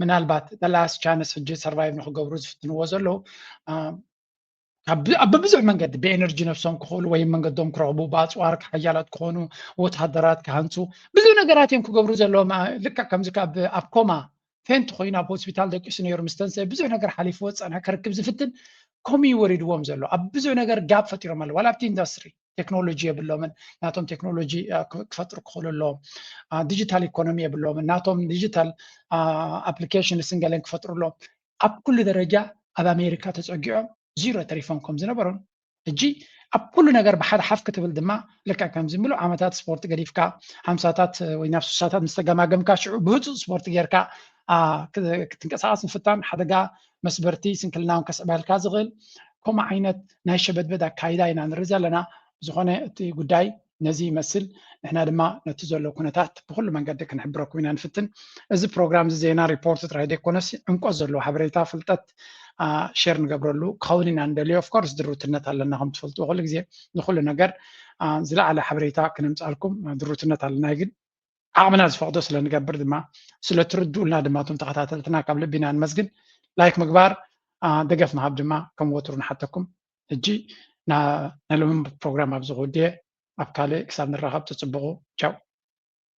ምናልባት the last chance ሕጂ survive ንክገብሩ ዝፍትንዎ ዘለዉ ኣብ ብብዙሕ መንገዲ ብኤነርጂ ነብሶም ክኽእሉ ወይ መንገዶም ክረኽቡ ብኣፅዋር ሓያላት ክኾኑ ወታደራት ክሃንፁ ብዙሕ ነገራት እዮም ክገብሩ ዘለዎም ልክዕ ከምዚ ኣብ ኮማ ፌንት ኮይኑ ኣብ ሆስፒታል ደቂሱ ነይሩ ምስ ተንሰ ብዙሕ ነገር ሓሊፍዎ ዝፀንሐ ክርክብ ዝፍትን ከምኡ እዩ ወሪድዎም ዘሎ ኣብ ብዙሕ ነገር ጋብ ፈጢሮም ኣለዉ ዋላ ኣብቲ ኢንዱስትሪ ቴክኖሎጂ የብሎምን። ናቶም ቴክኖሎጂ ክፈጥሩ ክኽእሉ ኣለዎም። ዲጂታል ኢኮኖሚ የብሎምን። ናቶም ዲጂታል ኣፕሊኬሽንስን ገለን ክፈጥሩ ኣለዎም። ኣብ ኩሉ ደረጃ ኣብ ኣሜሪካ ተፀጊዖም ዚሮ ተሪፎም ከም ዝነበሩን ሕጂ ኣብ ኩሉ ነገር ብሓደ ሓፍ ክትብል ድማ ልክዕ ከምዚ ምሉእ ዓመታት ስፖርት ገዲፍካ ሓምሳታት ወይ ናብ ስሳታት ምስ ተገማገምካ ሽዑ ብህፁእ ስፖርት ጌርካ ክትንቀሳቐስ ምፍታን ሓደጋ መስበርቲ ስንክልናውን ከስዕበልካ ዝኽእል ከምኡ ዓይነት ናይ ሸበድበድ ኣካይዳ ኢና ንርኢ ዘለና። ዝኾነ እቲ ጉዳይ ነዚ ይመስል። ንሕና ድማ ነቲ ዘሎ ኩነታት ብኩሉ መንገዲ ክንሕብረኩም ኢና ንፍትን። እዚ ፕሮግራም እዚ ዜና ሪፖርት ጥራይ ዘይኮነስ ዕምቆት ዘለዎ ሓበሬታ ፍልጠት ሸር ንገብረሉ ክኸውን ኢና ንደልዮ። ኦፍኮርስ ድርውትነት ኣለና ከም ትፈልጡ ኩሉ ግዜ ንኩሉ ነገር ዝለዓለ ሓበሬታ ክነምፃልኩም ድርውትነት ኣለና ግን ዓቕምና ዝፈቕዶ ስለ ንገብር ድማ ስለ ትርድኡልና ድማ እቶም ተኸታተልትና ካብ ልቢ ኢና ንመስግን። ላይክ ምግባር ደገፍ ምሃብ ድማ ከም ወትሩ ንሓተኩም። ሕጂ ናይ ሎሚ ፕሮግራም ኣብዚ ክውድየ። ኣብ ካልእ ክሳብ ንራኸብ ተፅብቑ። ቻው።